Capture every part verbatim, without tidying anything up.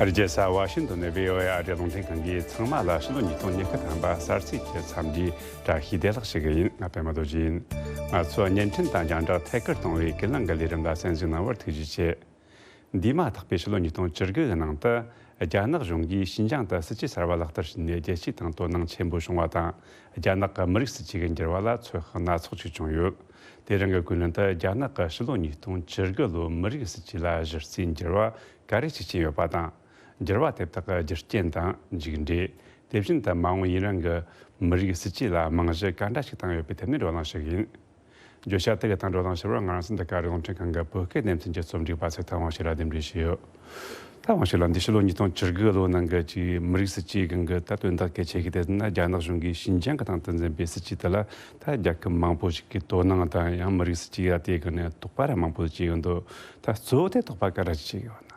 རྒྱལ་ས་ཝ་ཤིང་ཏོན་ནས་བྷི་ཨོ་ཨེ་ཨ་རིའི་རླུང་འཕྲིན་ཁང་གིས་ཚང་མ་ལ་ཕྱི་ལོ་ཉིས་སྟོང་ཉི་ཤུ་ཐམ་པ་གསར་ཚེས་ཀྱི་འཚམས་འདྲིའི་བཀྲ་ཤིས་བདེ་ལེགས་ཞུ་གི་ཡིན། ང་པད་མ་རྡོ་རྗེ་ཡིན། ང་ཚོ་བརྙན་འཕྲིན་དང་རྒྱང་བསྒྲགས་ཐད་ཀར་གཏོང་བའི་ཀུན་གླེང་གི་ལས་རིམ་ལ་གསན་གཟིགས་གནང་བར་ཐུགས་རྗེ་ཆེ། འདས་མ་ཐག་པའི་ཕྱི་ལོ་ཉིས་སྟོང་བཅུ་དགུ་གི་ནང་དུ། རྒྱ་ནག་གཞུང་གིས་ཤིན་ཅང་དུ་སྲིད་ཇུས་གསར་པ་ལག་བསྟར་བྱས་ནས། རྒྱལ་སྤྱིའི་སྟེང་དོ་སྣང་ཆེན་པོ་བྱུང་བ་དང་། རྒྱ་ནག་གི་མི་རིགས་སྲིད་ཇུས་ཀྱི་འགྱུར་བ་ལ་ཚོད་དཔག་སྣ་ཚོགས་ཤིག་བྱུང་ཡོད། དེ་རིང་གི་བཀའ་བློན་དུ་རྒྱ་ནག་གི་ཕྱི་ལོ་ཉིས་སྟོང་བཅུ་དགུ་ལོའི་མི་རིགས་སྲིད་ཇུས་ལ་གཞི་རྩའི་འགྱུར་བ་ག་རེ་ཞིག་ཕྱིན་ཡོད་པ་དང་། འགྱུར་བ་དེ་དག་གི་རྒྱུ་རྐྱེན་དང་མཇུག་འབྲས། དེ་བཞིན་དུ་མ་འོངས་ཡུན་རིང་གི་མི་རིགས་སྲིད་ཇུས་ལ་རྨང་གཞི་ག་འདྲ་ཞིག་བཏིང་ཡོད་པའི་ཐད་ནས་བགྲོ་གླེང་ཞུ་གི་ཡིན། བརྗོད་བྱ་དེ་གི་སྟེང་བགྲོ་གླེང་ཞུ་བར་ང་རང་ཚོ་འདི་ག་རླུང་འཕྲིན་ཁང་གི་བོད་སྐད་སྡེ་ཚན་གྱི་རྩོམ་སྒྲིག་པ་ཚེ་ཐར་དབང་ཕྱུག་ལ་གདན་འདྲེན་ཞུས་ཡོད། ད་དབང་ཕྱུག་ལགས། འདི་ཕྱི་ལོ་ཉིས་སྟོང་བཅུ་དགུ་ལོ་ནང་གི་ཅིག་མི་རིགས་སྲིད་ཇུས་གི་གི་ད་དོན་དག་གལ་ཆེ་གི་དེ་ན། རྒྱ་ནག་གཞུང་གིས་ཤིན་ཅང་གི་སྟེང་དུ་འཛིན་པའི་སྲིད་ཇུས་དེ་ལ་ད་རྒྱལ་ཁབ་མང་པོ་ཞིག་གིས་དོ་སྣང་དང་། ཡང་མི་རིགས་སྲིད་ཇུས་ལ་དེ་གི་ནས་དོགས་པ་ར་མང་པོ་བྱས་ཡོད་འདུག། ད་གཙོ་བོ་དེ་དོགས་པ་ག་རེ་བྱས་ཡོད་ན།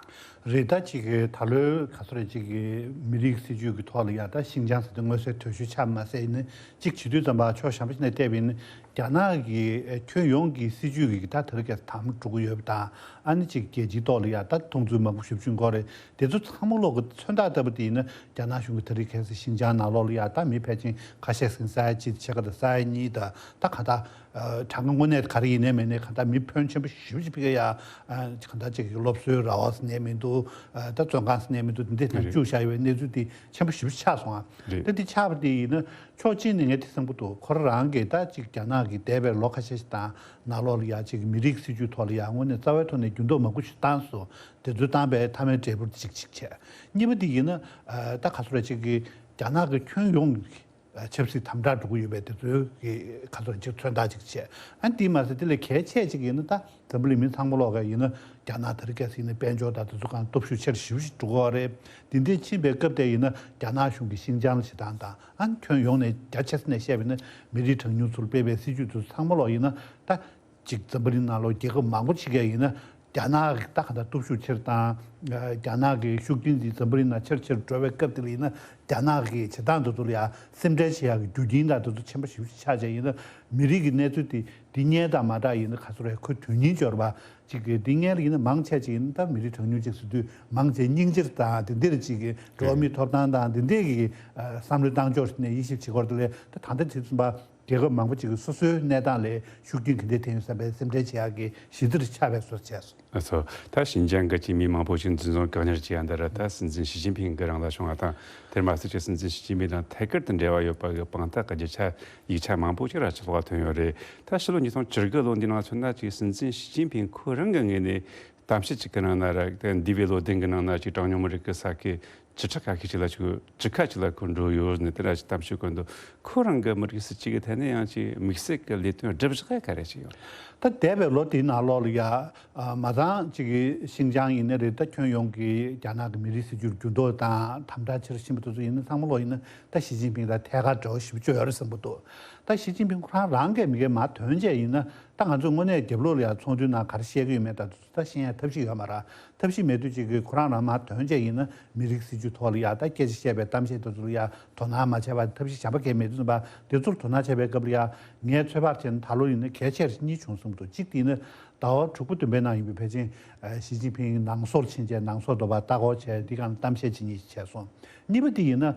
རེད། ད་ཅིག་ད་ལོའི་ག་ཚོད་རེད། ཅིག་གི་མི་རིགས་སྲིད་ཇུས་ཀྱི་ཐོག་ལ་ཡ་ད་ཤིན་ཅང་ཟེར་དུས་མངོན་གསལ་དོད་ཤོས་ཆགས་མ་ཟད། ཡིན་ན་ཅིག་བྱེད་དུས་ཙམ་པ་ཕྱོགས་གཞན་པ་ཞིག་ནས་བལྟས་པ་ཡིན་ན། རྒྱ་ནག་གི་ཨ་ཁྱོན་ཡོངས་ཀྱི་སྲིད་ཇུས་ཀྱི་ད་དེ་རིང་ཁ་སང་དམ་བསྒྲུབ་ཀྱི་ཡོད་པ་དང་། ཨ་ནི་ཅིག་རྒྱལ་སྤྱིའི་ཐོག་ལ་ཡ་ད་མཐོང་ཚུལ་མང་པོ་ཞེ་པོ་ཅིག་འགོ་རེད། དེ་ཚོ་ཚང་མ་ལོག་གི་མཚོན་རྟགས་ལྟ་བུ་དེ་ཡིན་ན། རྒྱ་ནག་གཞུང་གིས་དེ་རིང་ཁ་སང་ཤིན་ཅང་ནང་ལོགས་ལ་ཡ་ད་མི་ཕལ་ཆེར་ཁ་ཤས་ཟིན་ས་ཡ་གཅིག་ཕྱེད་ཀ་དང་ས་ཡ་གཉིས་དང་། ད་གང་ལྟར་ཨ་གྲངས་ཀ་དངོས་གནས་ག་རེ་ཡིན་ནའི་མིན་ནའི་གང་ལྟར་མི་ཕོན་ཆེན་པོ་ཞེ་པོ་ཅིག་ཕ་གིར་ཡ། ཨ་གང་ལྟར་ཅིག་སློབ་གསོའི་ར་བ་ཟེར་ནའི་མི་འདུག། ཨ་ད་བཙོན་ཁང་ཟེར་ནའི་མི་འདུག། འདི་འདྲ་ནང་རེད། བཅུག་བཞག་ཡོད་པའི་གནས་ཚུལ་དེ་ཆེན་པོ་ཞེ་པོ་ཅིག་ཆགས་སོང་ང་། རེད། ད་འདི་ཆགས་པ་དེ་ཡིན་ན་ཕྱོགས་གཅིག་ནས་ངས་དེ་བསམ་གྱི་འདུག། ཁོ་རང་གིས་ད་ཅིག་རྒྱ་ནག་གི་འདས་པའི་ལོ་ཁ་ཤས་ཤིག་དང་ནང་ལོགས་ལ་ཡ་ཅིག་མི་རིགས་སྲིད་ཇུས་ཐོག་ལ་ཡ་དངོས་གནས་རྩ་བའི་ཐོག་ནས་འགྱུར་ལྡོག་མང་པོ་ཞིག་བཏང་སོང་། དེ་ཚོ་བཏང་པའི་མཐའ་མའི་འབྲས་བུ་ཅིག་ཅིག་བྱས། གཉིས་པ་དེ་ཡིན་ན། ཨ་ད་ག་ཚོད་རེད། ཅིག་གི་རྒྱ་ནག་གི་ཁྱོན་ཡོངས་ཀྱི་ཆབ་སྲིད་དམ་དྲག་འགྲོ་གི་ཡོད་པའི་དེ་ཚོའི་གི་ག་ཚོད་ཅིག་མཚོན་རྟགས་ཅིག་བྱས། ཨ་ནི་དེ་མ་ཟད་དེ་ལས་གལ་ཆེ་ཅིག་ཡིན་ན། ད་འཛམ་བུ་གླིང་མི་ཚང་མ་ལོག་ག་ཡིན་ན་རྒྱ་ནག་དེ་རིང་ཁ་སང་ཡིན་ན་དཔལ་འབྱོར་དང་དེ་ཚོ་གང་སྟོབས་ཤུགས་ཆེ་རུ་ཞེ་པོ་ཞིག་འགྲོ་གི་ཡོད་རེད། དེ་འདྲའི་ཕྱིན་པའི་སྐབས་དེ་ཡིན་ན་རྒྱ་ནག་གཞུང་གིས་ཤིན་ཅང་ལ་བྱེད་སྟངས་དང་། ཨ་ནི་ཁྱོན་ཡོངས་ནས་རྒྱ་ཆེ་ས་ནས་བཤད་པ་ཡིན་ན་མི་རིགས་གྲངས་ཉུང་ཚོར་སྤེལ་བའི་སྲིད་ཇུས་དེ་ཚོ་ཚང་མ་ལོག་ཡིན་ན། ད་ཅིག་འཛམ་བུ་གླིང་ནང་ལོག་རྒྱལ་ཁབ་མང་པོ་ཞིག་ག་ཡིན་ན། རྒྱ་ནག་གི་ད་ག་འདྲ་སྟོབས་ཤུགས་ཆེར་དང་། རྒྱ་ནག་གི་ཤུགས་རྐྱེན་འདི་འཛམ་བུ་གླིང་ནང་ཆེར་ཆེར་འགྲོ་བའི་སྐབས་དེ་ལ་ཡིན་ན། རྒྱ་ནག་གི་བྱེད་སྟངས་དེ་ཚོ་ལ་ཡང་སེམས་ཁྲལ་བྱེད་ཡག་གི་རྒྱུ་རྐྱེན་དང་དེ་ཚོ་ཆེན་པོ་ཞེ་པོ་ཅིག་ཆགས་བྱས། ཡིན་ན་མི་རིགས་ཀྱི་གནས་ཚུལ་དེ་འདི་སྔོན་དང་མ་འདྲ་ཡིན་ན། ག་ཚོད་རེད། ཁོའི་དོན་སྙིང་འབྱོར་བ་ཅིག་གི་འདི་སྔོན་ལ་ཡིན་ན་མང་ཆེ་ཅིག་ཡིན་ན། ད་མི་རིགས་གྲངས་ཉུང་ཅིག་ཟེར་དུས་མང་ཆེ་སྙིང་རྗེ་དང་དེ་འདྲ་ཅིག་གི་འགྲོ་བ་མིའི་ཐོབ་ཐང་དང་དེ་འདྲ་གི་ཨ་བསམ་བློའི་བཏང་ཕྱོགས་ནས་དབྱེ་ཞིབ་བྱེད་སྐོར་དེ་ལས། ད་ད་ལྟ་དུས་ཙམ་པ། རྒྱལ་ཁབ་མང་པོ་ཅིག་གིས་སོ་སོའི་གནས་སྟངས་ལ་ཤུགས་རྐྱེན་ག་འདྲ་ཐེབས་ཡོང་བསམ་པའི་སེམས་ཁྲལ་བྱེད་ཡག་གི་གཞི་རྩ་ཆགས་པའི་བཟོ་བྱས་སོང་། ཨ་ཚོ། ད་ཤིན་ཅང་གི་ཅིག་མི་མང་པོ་ཞིག་འཛིན་བཟུང་བཀག་ཉར་བྱེད་ཡག་འདི་ར། ད་སྲིད་འཛིན་ཞི་ཅིན་ཕིང་གི་རང་ལ་བྱུང་བ་དང་། དེར་མ་ཟད་ཀྱི་སྲིད་འཛིན་ཞི་ཅིན་ཕིང་དང་ཐད་ཀར་དུ་འབྲེལ་བ་ཡོད་པ་གི་དཔང་རྟགས་ཀྱི་རྒྱུ་ཆ་ཡིག་ཆ་མང་པོ་ཞིག་ར་ཕྱི་ལོགས་ཐོན་ཡོད་རེད། ད་ཕྱི་ལོ་ཉིས་སྟོང་བཅུ་དགུ་ལོ་འདི་ནང་མཚོན་ན། ཅིག་སྲིད་འཛིན་ཞི་ཅིན་ཕིང་ཁོ་རང་གི་ངོས་ནས་གཏམ་བཤད་ཅིག་གི་ནང་ན་ར། ད་འདས་པའི་ལོ་ཟླ་འགའི་ནང་ན་ཅིག་གྲངས་ཉུང་མི་རིགས་ཀྱི་ས་ཁུལ་བཅུ་ཕྲག་ཁ་ཤས་ཅིག་ལ་ཅིག་བཅུ་ཁ་ཅིག་ལ་ཁོ་འགྲོ་ཡོད་ནས་དེ་འདྲ་ཅིག་གཏམ་བཤད་བཀོད་འདུག། ཁོ་རང་གི་མི་རིགས་སྲིད་ཇུས་ཀྱི་ཐད་ནས་ཡང་ཅིག་དམིགས་བསལ་གྱི་ལས་དོན་སྒྲུབ་བཞག་ག་རེ་ཅིག་ཡོད། ད་འདས་པའི་ལོ་དེའི་ནང་ལོགས་ལ་ཡ། ཨ་མ་ཚང་ཅིག་གི་ཤིན་ཅང་ཡིན་ན་རེད། ད་ཁྱོན་ཡོངས་ཀྱི་རྒྱ་ནག་གི་མི་རིགས་སྲིད་ཇུས་འགྱུར་ལྡོག་དང་དམ་དྲག་ཆེ་རུ་ཕྱིན་པ་དེ་ཚོ་ཡིན་ན། ཚང་མ་ལོག་ཡིན་ན་ད་ཞི་ཅིན་ཕིང་དང་ཐད་ཀར་འབྲེལ་བ་ཞེ་པོ་ཅིག་ཡོད་རེད་བསམ་གྱི་འདུག། ད་ཞི་ཅིན་ཕིང་ཁོ་རང་རང་གིས་མི་སྒེར་མར་ཐོན་བྱས་ཡིན་ན། ད་ང་ཚོས་དངོས་གནས་རྒྱབ་ལོགས་ལ་ཡ་ཚོགས་འདུའི་ནང་ག་རེ་བཤད་ཀྱི་ཡོད་མེད་ད་ད་ཤེས་ཡ་ཐབས་ཤེས་ཡོད་མ་རེད། ཐབས་ཤེས་མེད་དུས་ཅིག་གི་ཁོ་རང་རང་མར་ཐོན་བྱས་ཡིན་ན། མི་རིགས་སྲིད་ཇུས་ཐོག་ལ་ཡ་ད་སྐད་ཆ་བཤད་པའི་གཏམ་བཤད་དེ་ཚོ་ལ་ཡ་དོ་སྣང་མ་བྱས་པ། ཐབས་ཤེས་གཞན་པ་གང་ཡང་མེད་དུས་ཙམ་པ། དེ་ཚོར་དོ་སྣང་བྱས་པའི་སྐབས་ལ་ཡ། ངས་ཚོད་དཔག་བྱས་ན་ད་ལོ་ཡིན་ན་གལ་ཆེ་རུ་གཉིས་བྱུང་བསམ་གྱི་འདུག། གཅིག་དེ་ཡིན་ན་ཟླ་བ་དྲུག་པ་བདུན་པའི་ནང་ཡིན་པའི་ཕལ་ཆེར་ཞི་ཅིན་ཕིང་ནང་སོར་ཕྱིན་བྱས། ནང་སོར་དུ་བ་ལྟ་སྐོར་བྱས། དེ་གང་གཏམ་བཤད་བྱེད་མཁན་ཞིག་བྱས་སོང་། གཉིས་པ་དེ་ཡིན་ན་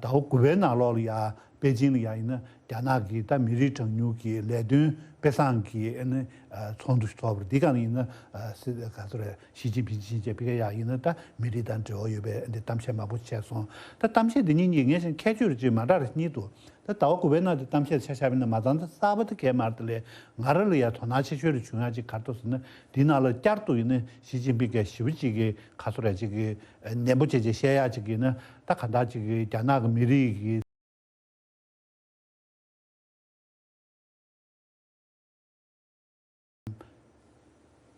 ཟླ་བ་དགུ་པའི་ནང་ལོགས་ལ་ཡ། པེ་ཅིང་ལ་ཡ་ཡིན་ན་རྒྱ་ནག་གི་ད་མི་རིགས་གྲངས་ཉུང་གི་ལས་དོན་དཔེ་བཟང་གི་ཨ་ནི་ཚོགས་འདུ་ཞིག་ཚོགས་པ་རེད། འདི་གང་ཡིན་ན་སྲིད་ག་ཚོད་རེད། ཞི་ཅིན་ཕིང་ཕྱིན་ཆད་ཕ་གི་ཡ་ཡིན་ན་ད་མི་རིགས་དང་འབྲེལ་བ་ཡོད་པའི་འདི་གཏམ་བཤད་མང་པོ་བྱས་སོང་། ད་གཏམ་བཤད་འདི་གཉིས་ཀྱི་ངས་བྱས་ན་ཁྱད་ཆོས་རེ་ཅིག་མ་འདྲ་རེ་གཉིས་འདུག། ད་ཟླ་བ་དགུ་པའི་ནང་དུ་གཏམ་བཤད་ཆ་བཞག་པ་ཡིན་ན། མ་ཚང་ད་གསར་པ་དེ་གས་མ་རེད། དེ་ལས་ང་རང་ལ་ཡ་དོ་སྣང་ཆེ་ཤོས་རེ་བྱུང་ཡ་ཅིག་ག་རེ་འདུག་ཟེར་ན། འདི་ནང་ལ་བསྐྱར་དུ་ཡིན་ན་ཞི་ཅིན་ཕིང་གིས་ཞེ་པོ་ཅིག་གི་ག་ཚོད་རེད། ཅིག་གི་ནན་པོ་བྱས་བྱས་བཤད་ཡ་ཅིག་ཡིན་ན། ད་ག་འདྲ་ཅིག་གི་རྒྱ་ནག་གི་མི་རིགས་ཀྱི་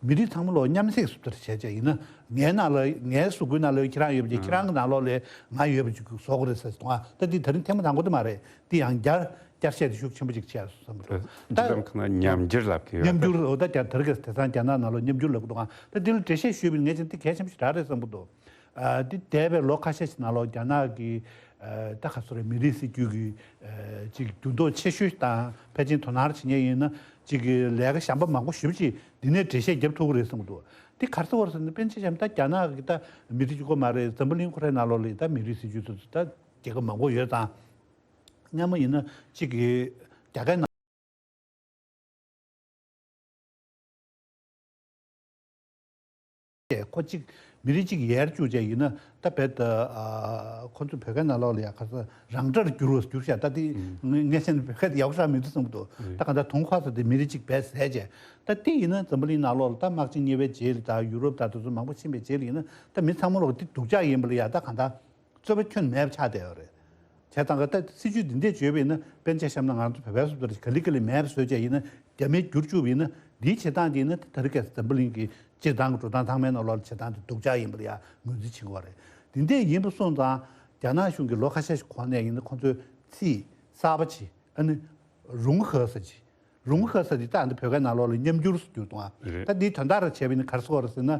མི་རིགས་ཚང་མ་ལོ་མཉམ་བསྲེས་སུ་ལྟར་བྱས་བྱས་ཡིན་ན། ངའི་ནང་ལ། ངའི་གཟུགས་པོའི་ནང་ལ་ཁྱེད་རང་ཡོད་པ་ཅིག། ཁྱེད་རང་གི་ནང་ལོགས་ལ་ང་ཡོད་པ་ཅིག་བཟོ་དགོས་རེད་ཟེར་སོང་ང་། ད་འདི་ད་རིང་ཐེངས་མ་དང་པོ་དེ་མ་རེད། འདི་ཡང་བསྐྱར་བསྐྱར་བཤད་དེ་ཤུགས་ཆེན་པོ་ཅིག་བྱས་སོང་བསམ་འདུག། ད་འདི་ལམ་ཁ་ན་ཉམས་འགྱུར་ལབ་ཀྱི་ཡོད། ཉམས་འགྱུར། འོ་ད་རྒྱ་དར་གི་དེང་སང་རྒྱ་ནག་ནང་ལོགས་ཉམས་འགྱུར་ལབ་ཀྱི་འདུག་ང་། ད་འདི་ལ་འགྲེལ་བཤད་ཞུས་པ་ཡིན་ན་ངས་བྱས་ན་འདི་གལ་ཆེན་པོ་ཞིག་རག་རེད་བསམ་གྱི་འདུག། ཨ་འདི་འདས་པའི་ལོ་ཁ་ཤས་ཤིག་ནང་ལོགས་རྒྱ་ནག་གི་ཨ་ད་ག་ཚོད་རེད། མི་རིགས་སྲིད་ཇུས་ཀྱི་ཨ་ཅིག་འགྱུར་ལྡོག་ཆེ་ཤོས་དང་ཕལ་ཆེར་དོ་སྣང་བྱེད་མཁན་ཡིན་ན། ཅིག་གི་ལས་ཀ་གཞན་པ་མང་པོ་ཞེ་པོ་ཅིག་འདི་ནས་འགྲེལ་བཤད་རྒྱབ་ཐུབ་ཀྱི་རེད་བསམ་གྱི་འདུག་དེ་ག་རེ་ཟེར་བ་རེད་ཟེར་ན། པཎ་ཆེན་བཤམས་ད་རྒྱ་ནག་གི་ད་མི་རིགས་གཅིག་པོ་མ་རེད། འཛམ་བུ་གླིང་ཁོ་རའི་ནང་ལོགས་ལ་ད་མི་རིགས་སྲིད་བྱུས་དེ་ཚོ་ད་རྒྱལ་ཁབ་མང་པོ་ཡོད་ཙང་། སྔ་མོ་ཡིན་ན་གཅིག་གི་རྒྱ་སྐད་ནང་ཁོ་གཅིག་མི་རིགས་གཅིག་ཡལ་བཅུག་བྱས་ཡིན་ན་ད་རྦད་དེ་ཨ་ཁོ་ཚོ་བོད་སྐད་ནང་ལོགས་ལ་ཡ་ཁ་ས་རང་སྒྲར་འགྱུར་བ་འགྱུར་ཤག་ད་དེ་ངས་བཤད་ན་བོད་སྐད་དེ་ཡག་པོ་ཧྲ་མི་འདུག་བསམ་གྱི་འདུག་ད་གང་ལྟར་དུང་ཁ་ས་དེ་མི་རིགས་གཅིག་བེད་ཟས་བྱས། ད་དེ་ཡིན་ན་འཛམ་བུ་གླིང་ནང་ལོགས་ལ་ད་དམག་ཆེན་གཉིས་པའི་རྗེས་ལ་ད་ཡུ་རོབ་ད་དེ་ཚོ་མང་པོ་ཕྱིན་པའི་རྗེས་ལ་ཡིན་ན་ད་མི་ཚང་མ་ལོག་དེ་སྡུག་ཅག་ཡིན་པ་ལ་ཡ་ད་གང་ལྟར། རྩོད་པ་ཁྱོན་མེད་པ་ཆགས་བསྡད་ཡོད་རེད། བྱས་ཙང་ག་ད་སྲིད་བྱུས་འདི་འདྲས་བརྗོད་པ་ཡིན་ན་པཎ་ཆེན་བཤམས་ན་ང་ཚོ་བོད་པའི་སོ་སོར་ག་ལེ་ག་ལེ་མེད་པ་བཟོས་བྱས་ཡིན་ན་རྒྱ་མིས་བསྒྱུར་བཅུག་པ་ཡིན་ན་འདིའི་བྱེད་སྟངས་འདི་ཡིན་ན་ད་རེས་ཀྱི་འཛམ་བུ་གླིང་གི་སྤྱིར་བཏང་གི་འགྲོ་སྟངས་ཚང་མའི་ནང་ལོགས་ལ་བྱེད་སྟངས་འདི་སྡུག་ཅག་ཡིན་པ་ལ་ཡང་ངོས་འཛིན་བྱེད་དགོས་རེད། འདི་འདྲས་ཡིན་པ་སོང་ཙང་རྒྱ་ནག་གཞུང་གིས་ལོ་ཁ་ཤས་ཤིག་གོང་ནས་ཡིན་ན་ཁོང་ཚོས་ཚིག་གསར་པ་ཅིག་ཨ་ནི་རུང་ཧ་ཟེར་ཅིག་རུང་ཧ་ས་འདི་ད་འདི་བོད་སྐད་ནང་ལོགས་ལ་ཉམས་འགྱུར་ཟེར་གྱི་འདུག་ཨ། རེད། ད་འདིའི་དོན་དག་ར་བྱས་པ་ཡིན་ན་ག་རེ་ཟེར་བ་རེད་ཟེར་ན།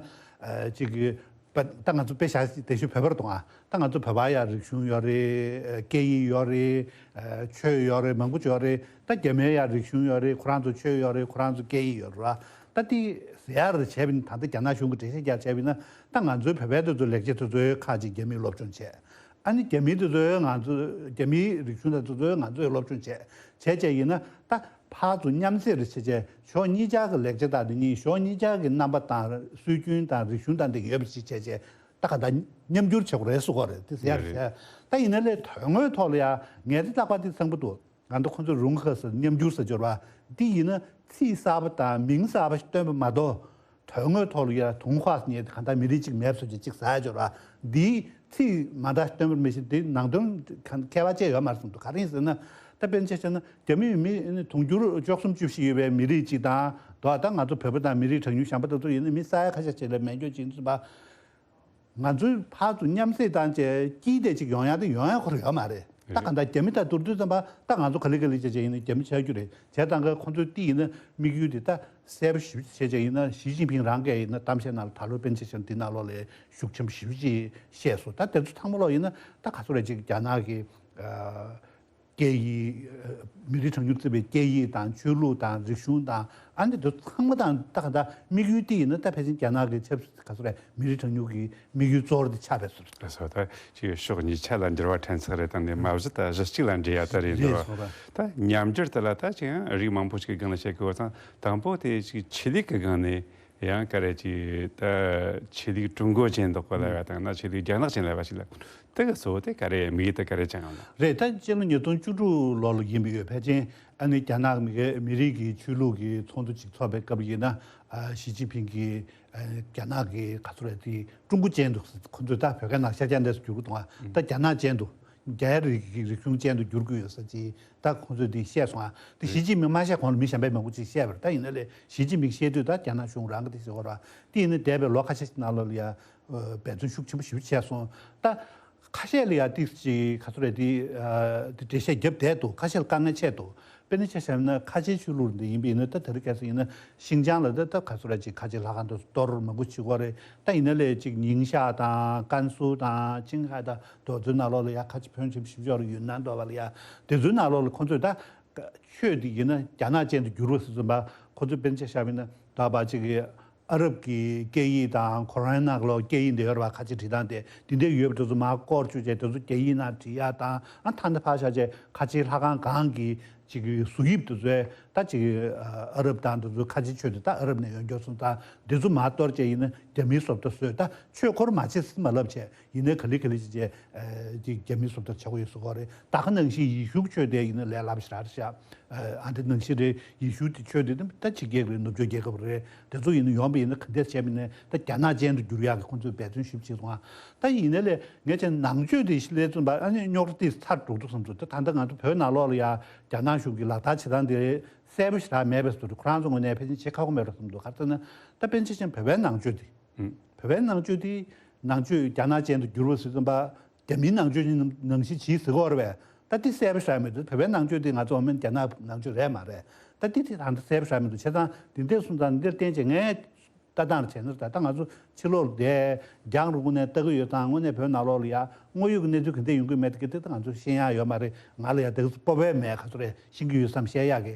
ཨ་ཅིག་གི་པ་ད་ང་ཚོ་དཔེ་བཞག་དེ་ཤོད་བོད་པ་རེད་འདུག་ཨ། ད་ང་ཚོ་བོད་པ་ཡ་རིག་གཞུང་ཡོད་རེད། སྐད་ཡིག་ཡོད་རེད། ཨ་ཆོས་ཡོད་རེད། མང་པོ་ཅིག་ཡོད་རེད། ད་རྒྱ་མིའི་ཡ་རིག་གཞུང་ཡོད་རེད། ཁོ་རང་ཚོ་ཆོས་ཡོད་རེད། ཁོ་རང་ཚོ་སྐད་ཡིག་ཡོད་རེད་བ། ད་འདི་ཟེར་ཡ་ར་བྱས་པ་ཡིན་ན་ད་ལྟ་རྒྱ་ནག་གཞུང་གི་འགྲེལ་བཤད་རྒྱག་བྱས་པ་ཡིན་ན་ད་ང་ཚོའི་བོད་པའི་དེ་ཚོ་ལེགས་ཆ་དེ་ཚོའི་ཁག་ཅིག་རྒྱ་མིས་སློབ་སྦྱོང་བྱས། ཨ་ནི་རྒྱ་མི་དེ་ཚོས་ང་ཚོ་རྒྱ་མིའི་རིག་གཞུང་དང་དེ་ཚོས་ང་ཚོས་སློབ་སྦྱོང་བྱས་བྱས་བྱས་ཡིན་ན་ད་ཕར་ཚུར་མཉམ་བསྲེས་རེ་བྱས་བྱས་ཕྱོགས་གཉིས་ཆ་གི་ལེགས་ཆ་དང་དེ་གཉིས་ཕྱོགས་གཉིས་ཆ་གི་རྣམ་པ་དང་སྲོལ་རྒྱུན་དང་རིག་གཞུང་དང་དེ་ཡོད་པ་ཞིག་བྱས་བྱས་ད་ག་ད་མཉམ་སྒྱུར་བྱེད་དགོས་རེད་ཟེར་གོ་རེད། དེ་ཟེར་ཡ་རེད་ཟེར། ད་ཡིན་ན་ལས་དོན་དངོས་ཐོག་ལ་ཡ་ངས་དེ་རྟག་པར་དེ་བསམ་གི་འདུག་ང་ཚོ་ཁོང་ཚོས་རུང་ཁ་ཟེར་མཉམ་སྒྱུར་ཟེར་སྦྱོར་བ་འདི་ཡིན་ན་ཚིག་གསར་པ་དང་མིང་གསར་པ་ཞིག་བཏོན་པ་མ་གཏོགས། དོན་དངོས་ཐོག་ལ་ཡ་དུང་ཧྭ་ཟེར་མཁན་དེ་གང་ལྟར་མི་རིགས་གཅིག་མེད་བཟོ་བྱས་གཅིག་ཟ་ཡ་སྦྱོར་བ་འདིའི་ཚིག་མ་འདྲ་བཏོན་པར་མི་ཤེས། འདི་ནང་དོན་ཁྱད་པར་ཅི་ཡོད་མ་རེད་བསམ་འདུག་ག་རེ་ཡིན་ཟེར་ན་ད་དཔེར་ན་ཆ་བཞག་ན་རྒྱ་མི་མི་དུང་ཕྱུར་བཅུ་གསུམ་བཅུ་བཞི་ཡོད་པའི་མི་རིགས་གཅིག་དང་དོ་ད་ང་ཚོ་བོད་པ་དང་མི་རིགས་གྲངས་ཉུང་གཞན་པ་དེ་ཚོ་ཡིན་ན་མི་ས་ཡ་ཁ་ཤས་ཅིག་ལ་སྨན་བཅོས་བྱེད་ཐུབ་པ། ང་ཚོའི་ཕར་ཚུར་མཉམ་བསྲེས་བཏང་བྱས་དཀྱིལ་དེ་ཅིག་ཡོང་ཡ་དེ་ཡོང་ཡ་ཁོ་རང་ཡོད་མ་རེད། ད་ག་འདྲ་རྒྱ་མི་དང་བསྡུར་དུས་ཙམ་པ་ད་ང་ཚོ་ག་ལེ་ག་ལེ་བྱས་བྱས་ཡིན་ན་རྒྱ་མི་ཆགས་རྒྱུ་རེད། བྱས་ཙང་ཁོ་ཚོའི་དེ་ཡིན་ན་དམིགས་ཡུལ་དེ་ད་གསལ་པོ་ཞེ་པོ་བྱས་བྱས་ཡིན་ན་ཞི་ཅིན་ཕིང་རང་གིས་ཡིན་ན་གཏམ་བཤད་ནང་ལ་ད་ལོ་པཎ་ཆེན་བཤམས་འདི་ནང་ལོགས་ལ་ཤུགས་ཆེན་པོ་ཞེ་པོ་ཅིག་བཤད་སོང་། ད་དེ་ཚོ་ཚང་མ་ལོག་ཡིན་ན་ད་ག་ཚོད་རེད་ཅིག་རྒྱ་ནག་གི་ཨ། སྐད་ཡིག་མི་རིགས་གྲངས་ཉུང་བརྩི་བའི་སྐད་ཡིག་དང་ཆོས་ལུགས་དང་རིག་གཞུང་དང་ཨ་ནི་དེ་ཚང་མ་དང་ད་ག་ད་དམིགས་ཡུལ་དེ་ཡིན་ན་ད་ཕལ་ཆེར་རྒྱ་ནག་གི་ཆབ་སྲིད་ག་ཚོད་རེད། མི་རིགས་གྲངས་ཉུང་གི་དམིགས་ཡུལ་གཙོ་བོ་དེ་ཆགས་པའི་ཚོད། ལགས་སོ། ད་ཅིག་ཕྱོགས་གཉིས་ཆ་ལ་འགྱུར་བ་ཕྲན་ཚེགས་རེ་བཏང་ནས་མ་གཞི་ད་གཞི་གཅིག་ལ་འབྲེལ་ཡ་ད་རེད་འགྱུར་བ། ད་ཉམས་འགྱུར་དེ་ལ་ད་ཅིག་ཡང་རིགས་མང་པོ་ཞིག་གི་སྒང་ལ་བཤད་དགོས་པ་དང་དང་པོ་དེ་ཅིག་ཆོས་ལུགས་ཀྱི་སྒང་ནས། ཡང་ག་རེ་ཅིག་ད་ཆོས་ལུགས་ཀྲུང་གོ་ཅན་འདོགས་པ་ལ་བ་དང་ན་ཆོས་ལུགས་རྒྱ་ནག་ཅན་ལ་བ་ཞིག་ལ་དེ་ག་གཙོ་བོ་དེ་ག་རེ་དམིགས་ཡུལ་དེ་ག་རེ་ཅང་ལ། རེད། ད་སྤྱི་ལོ་ཉིས་སྟོང་བཅུ་དྲུག་ལོ་ལ་ཡིན་པ་ཡོད། ཕལ་ཆེར་ཨ་ནི་རྒྱ་ནག་མི་གི་མི་རིགས་ཀྱི་ཆོས་ལུགས་ཀྱི་ཚོགས་འདུ་ཅིག་ཚོགས་པའི་སྐབས་ཡིན་ན་ཨ་ཞི་ཅིན་ཕིང་གིས་ཨ་རྒྱ་ནག་གི་ག་ཚོད་རེད་དེ་ཀྲུང་གོ་ཅན་དུ་ཁོ་ཚོས་ད་བོད་སྐད་ནང་ཤར་རྒྱག་འདྲ་སུ་བསྒྱུར་གི་འདུག་ད་རྒྱ་ནག་ཅན་དུ། རྒྱའི་རིག་རིག་གཞུང་ཅན་དུ་བསྒྱུར་དགོས་ཡོད་ས་ཅིག་ད་ཁོང་ཚོས་འདི་བཤད་སོང་ཨ། དེ་ཞི་ཅིན་ཕིང་མ་བཤད་གོང་ལ་མི་གཞན་པས་མང་པོ་ཅིག་བཤད་པ་རེད། ད་ཡིན་ན་ལས་ཞི་ཅིན་ཕིང་བཤད་དུས་ད་རྒྱ་ནག་གཞུང་རང་གི་དེ་ཟེར་བ་ར། དེ་ཡིན་ན་འདས་པའི་ལོ་ཁ་ཤས་ཤིག་ནང་ལོགས་ལ་ཡ་འབད་བརྩོན་ཤུགས་ཆེན་པོ་ཞེ་པོ་བྱས་སོང་། ད་ཁ་ཤས་ལ་ཡ་ཏིག་ཅིག་ག་ཚོད་རེད་དེ་དེ་འགྲེལ་བཤད་བརྒྱབ་བསྡད་འདུག་ཁ་ཤས་ལ་དཀའ་ངལ་འཕྲད་འདུག་དཔེར་ན་ཆ་བཞག་ན་ཁ་ཆེའི་ཆོས་ལུགས་འདི་ཡིན་པ་ཡིན་ན་ད་དེ་རིང་ཁ་སང་ཡིན་ན་ཤིང་ཅང་ལ་ད་ད་ག་ཚོད་ར་ཅིག་ཁ་ཆེ་ལྷ་ཁང་དུ་གཏོར་མང་པོ་བྱེད་ཀྱི་ཡོད་རེད། ད་ཡིན་ན་ལས་ཅིག་ཉིང་ཤ་དང་ཀན་སུའུ་དང་ཅིང་ཧའེ་དང་དེ་ཚོའི་ནང་ལོགས་ལ་ཡ་ཁ་ཆེ་ཕོན་ཆེན་པོ་ཞེ་པོ་ཅིག་ཡོད་རེད། ཡུན་ནན་དོ་བ་ལ་ཡ་དེ་ཚོའི་ནང་ལོགས་ལ་ཁོང་ཚོས་ད་ཆོས་འདི་ཡིན་ན་རྒྱ་ནག་ཅན་དུ་བསྒྱུར་བ་ཟེར་ཙམ་པ་ཁོང་ཚོས་དཔེར་ན་ཆ་བཞག་པ་ཡིན་ན་ད་བ་ཅིག་གི་ཨ་རབ་ཀྱི་སྐད་ཡིག་དང་ཁོ་རང་ནང་ལོགས་སྐད་ཡིག་འདི་ཡོད་རེད་བ། ཁ་ཆེ་བྲིས་སྟངས་དེ་འདི་འདྲ་ཡོད་པ་དེ་ཚོ་མར་སྐོར་བཅུག་བྱས་དེ་ཚོ་རྒྱ་ཡིག་ནང་བྲིས་ཡ་དང་ཨ་ཐ་ན་ཕར་བཞག་བྱས་ཁ་ཆེའི་ལྷ་ཁང་གང་གི་ཅིག་གི་བཟོ་དབྱིབས་དེ་ཚོའི་ད་ཅིག་གི་ཨ་རབ་དང་དེ་ཚོའི་ཁ་ཆེ་ཆོས་དེ་ད་ཨ་རབ་ནས་ཡོང་རྒྱུ་སོང་ཙང་དེ་ཚོ་མར་གཏོར་བྱས་ཡིན་ན་རྒྱ་མིའི་བཟོ་ལྟ་བཟོས། ད་ཆོས་འཁོར་མ་བྱེད་ཟེར་མ་ལབ་བྱས་ཡིན་ན་ག་ལེ་ག་ལེ་བྱས་བྱས་ཅིག་རྒྱ་མིའི་བཟོ་ལྟ་བྱ་དགོས་ཡོད་ཟེར་གོ་རེད། ད་ག་ནང་བཞིན་ཡེ་ཤུ་ཆོས་དེ་ཡིན་ན་ལས་སླ་པོ་ཞེ་དྲག་རེད་ཤག་ཨ་འདི་ནང་བཞིན་རེད། ཡེ་ཤུ་དེ་ཆོས་དེ་ད་ཕྱི་རྒྱལ་རེད། ནུབ་ཕྱོགས་རྒྱལ་ཁབ་རེད། དེ་ཚོ་ཡིན་ན་ཡོང་པ་ཡིན་ན་ག་འདྲས་བྱས་པ་ཡིན་ན་ད་རྒྱ་ནག་ཅན་དུ་འགྱུར་ཡག་གི་ཁོང་ཚོས་འབད་བརྩོན་ཞེ་པོ་བྱེད་སོང་ཨ། ད་ཡིན་ན་ལས་ངས་བྱས་ནང་ཆོས་དེ་ཤི་ལས་བཙུན་པ་ཨ་ནི་རྙོག་དྲ་དེ་ཚར་འགྲོ་འདུག་བསམ་ཚུལ་ད་ད་ལྟ་ང་ཚོ་བོད་ནང་ལོགས་ལ་ཡ་རྒྱ་ནག་གཞུང་གི་ལག་བསྟར་བྱེད་སྟངས་དེ་གསལ་པོ་ཞེ་དྲག་མེད་པའི་བཟོ་འདྲ་ཁོ་རང་ཚོ་ངོས་ནས་ཕལ་ཆེར་བྱེད་ཁག་པོ་མེད་འགྲོ་བསམ་འདུག་ག་རེ་ཟེར་ན་ད་དཔེར་ན་ཆ་བཞག་ན་བོད་པའི་ནང་ཆོས་དེ། བོད་པའི་ནང་ཆོས་དེ་ནང་ཆོས་རྒྱ་ནག་ཅན་དུ་འགྱུར་བ་ཟེར་ཙམ་པ་རྒྱ་མིའི་ནང་ཆོས་ནང་བཞིན་བྱེད་ཟེར་གྱི་ཡོད་རེད་པས། ད་དེ་གསལ་པོ་ཞེ་དྲག་མི་འདུག་བོད་པའི་ནང་ཆོས་དེ་ང་ཚོ་འོ་མིན་རྒྱ་ནག་ནང་ཆོས་རེད་མ་རེད། ད་དེ་དེ་ད་ལྟ་གསལ་པོ་ཞེ་དྲག་མི་འདུག་བྱས་ཙང་དེ་འདྲས་སོང་ཙང་འདིར་བརྟེན་བྱས་ངས་ལྟ་སྟངས་བྱས་ན་ད་ལྟ་ང་ཚོ་ཕྱི་ལོགས་བསྡད་རྒྱང་རིང་པོ་ནས་ལྟ་གི་ཡོད་ཙང་དངོས་གནས་བོད་ནང་ལོགས་ལ་ཡ་དངོས་ཡོད་ཀྱི་གནས་ཚུལ་ག་འདྲས་ཡོང་གི་མེད་དེ་གི་དེ་ད་ང་ཚོ་ཤེས་ཡག་ཡོད་མ་རེད། ང་ལ་ཡ་དེ་གི་སྤོབས་པ་མེད། ག་ཚོད་རེད་ཤེས་ཀྱི་ཡོད་བསམ་བཤད་ཡག་གི་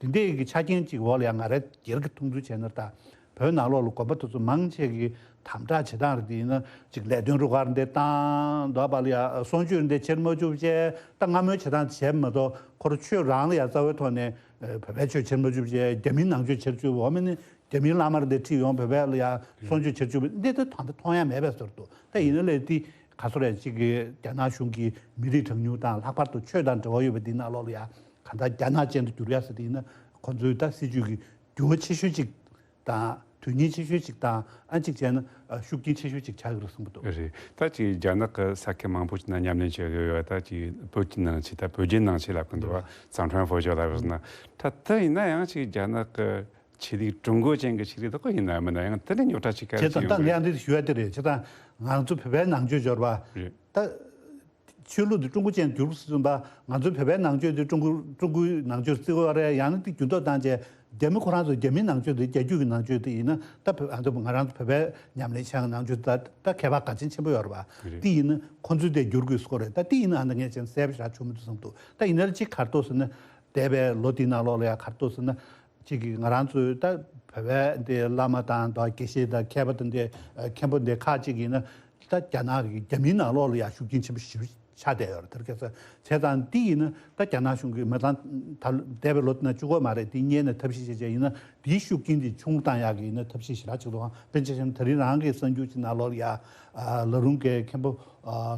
དེ་འདྲའི་གི་ཆ་རྐྱེན་ཅིག་འོག་ལ་ཡང་ང་རང་སྒེར་གྱི་མཐོང་ཚུལ་བྱས་ན། ད་བོད་ནང་ལོགས་ལ་དགོན་པ་དེ་ཚོ་མང་ཆེ་གི་དམ་དྲག་བྱེད་སྟངས་རེད། དེ་ཡིན་ན་ཅིག་ལས་དོན་རུ་ཁག་འདི་བཏང་འདུག་པ་ལ་ཡ། གསུང་ཆོས་འདི་བྱེད་མ་བཅུག་བྱས། ད་བསྔགས་མོལ་བྱེད་སྟངས་བྱས་མ་གཏོགས། ཁོ་རང་ཆོས་རང་ལ་ཡ་རྩ་བའི་ཐོག་ནས་བོད་པའི་ཆོས་བྱེད་མ་བཅུག་བྱས། རྒྱ་མིའི་ནང་ཆོས་བྱེད་བཅུག་འོ་མ་ནི། རྒྱ་མིའི་བླ་མ་རེ་འདི་ཁྲིད་ཡོང་བོད་པ་ལ་ཡ་གསུང་ཆོས་བྱེད་བཅུག་འདི་ད་ད་ལྟ་མཐོང་ཡ་མེད་པའི་ཟེར་འདུག་ད་ཡིན་ན་ལས་དེ་ག་ཚོད་རེད། ཅིག་གི་རྒྱ་ནག་གཞུང་གི་མི་རིགས་གྲངས་ཉུང་དང་། ལྷག་པར་དུ་ཆོས་དང་འབྲེལ་བ་ཡོད་པ་འདི་ནང་ལོགས་ལ་ཡ་གང་ལྟར་རྒྱ་ནག་ཅན་དུ་འགྱུར་ཡ་ཟེར་དེ་ཡིན་ན། ཁོ་ཚོའི་ད་སྲིད་ཇུས་ཀྱི་འགྱུར་བ་ཆེ་ཤོས་ཅིག་དང་། དོན་སྙིང་ཆེ་ཤོས་ཅིག་དང་། ཨ་ཅིག་བྱས་ན་ཤུགས་རྐྱེན་ཆེ་ཤོས་ཅིག་ཆགས་ཀྱི་རེད་བསམ་གྱི་འདུག་རེད། ད་ཅིག་རྒྱ་ནག་གི་ས་ཁུལ་མང་པོ་ཅིག་ནང་ཉམས་ལེན་བྱེད་ཀྱི་ཡོད། ད་ཅིག་བོད་ཀྱི་ནང་ཆོས། ད་བོད་བརྒྱུད་ནང་ཆོས་ལབ་ཀྱི་འདུག་བ། ཙང་ཁྲོན་བོད་ཇོ་ལབ་ཟེར་ན། ད་དེ་ཡིན་ན་ཡང་ཅིག་རྒྱ་ནག་གི་ཆོས་ལུགས་ཀྲུང་གོ་ཅན་གྱི་ཆོས་ལུགས་དེ་ཁོ་ཡིན་ན་མིན་ན། ཡང་དེ་ལས་རྙོག་དྲ་ཅིག་ག་རེ་བྱེད་ཡོང་གི་རེད། ད་ངས་འདི་ཞུ་ཡ་དེ་རེད། བྱས་ཙང་ང་ཚོ་བོད་པའི་ནང་ཆོས་སྦྱོར་བ་རེད། ད་ཆོས་ལུགས་འདི་ཀྲུང་གོ་ཅན་གྱུར་ཟིན་པ། ང་ཚོའི་བོད་པའི་ནང་ཆོས་འདི་ཀྲུང་གོ་ཀྲུང་གོའི་ནང་ཆོས་བརྩི་གི་ཡོད་རེད། ཡང་ན་དེ་འགྱུར་ལྡོག་བཏང་བྱས། རྒྱ་མི་ཁོ་རང་ཚོ་རྒྱ་མིའི་ནང་ཆོས་འདི་རྒྱ་རྒྱུད་ཀྱི་ནང་ཆོས་དེ་ཡིན་ན། ད་བོད་ང་ཚོ་ང་རང་ཚོ་བོད་པའི་ཉམས་ལེན་བྱེད་ཡག་ནང་ཆོས་ད་ད་ཁྱད་པར་གལ་ཆེན་ཆེན་པོ་ཡོད་རེད་པ། རེད། དེ་ཡིན་ན་ཁོ་ཚོས་དེ་བསྒྱུར་དགོས་སྐོར་རེད། ད་དེ་ཡིན་ན་ཨ་ནི་ངས་ཅན་གསལ་པོ་ཞེ་དྲག་བྱུང་མི་འདུག་བསམ་འདུག་ད་ཡིན་ན་ཅིག་ག་རེ་འདུག་ཟེར་ན། འདས་པའི་ལོ་དེའི་ནང་ལོགས་ལ་ཡ་ག་རེ་འདུག་ཟེར་ན། གཅིག་གིས་ང་རང་ཚོའི་ད་བོད་པའི་འདི་བླ་མ་དང་། ད་དགེ་བཤེས་དང་མཁས་པ་དང་འདི་མཁན་པོ་འདི་ཁག་ཅིག་ཡིན་ན། ད་རྒྱ་ནག་གི་རྒྱ་མིའི་ནང་ལོགས་ལ་ཡ་ཤུགས་རྐྱེན་ཆེན་པོ་ཞེ་པོ་ཆགས་བསྡད་ཡོད་རེད། དེར་ཁ་སང་བྱས་ཙང་འདི་ཡིན་ན། ད་རྒྱ་ནག་གཞུང་གིས་མ་ཚང་ད་འདས་པའི་ལོ་དེ་ན་བཅུ་གོ་མ་རེད། འདི་སྔོན་ནས་ཐབས་ཤེས་བྱས་བྱས་ཡིན་ན། འདིའི་ཤུགས་རྐྱེན་འདི་ཆུང་བཏང་ཡག་གི་ཡིན་ན་ཐབས་ཤེས་ཞེ་དྲག་བྱེད་དགོས། དཔེར་ཆ་བཞག་ན་དེ་རིང་རང་གི་གསར་འགྱུར་ཅིག་ནང་ལོགས་ལ་ཡ། ལ་རུང་གི་མཁན་པོ་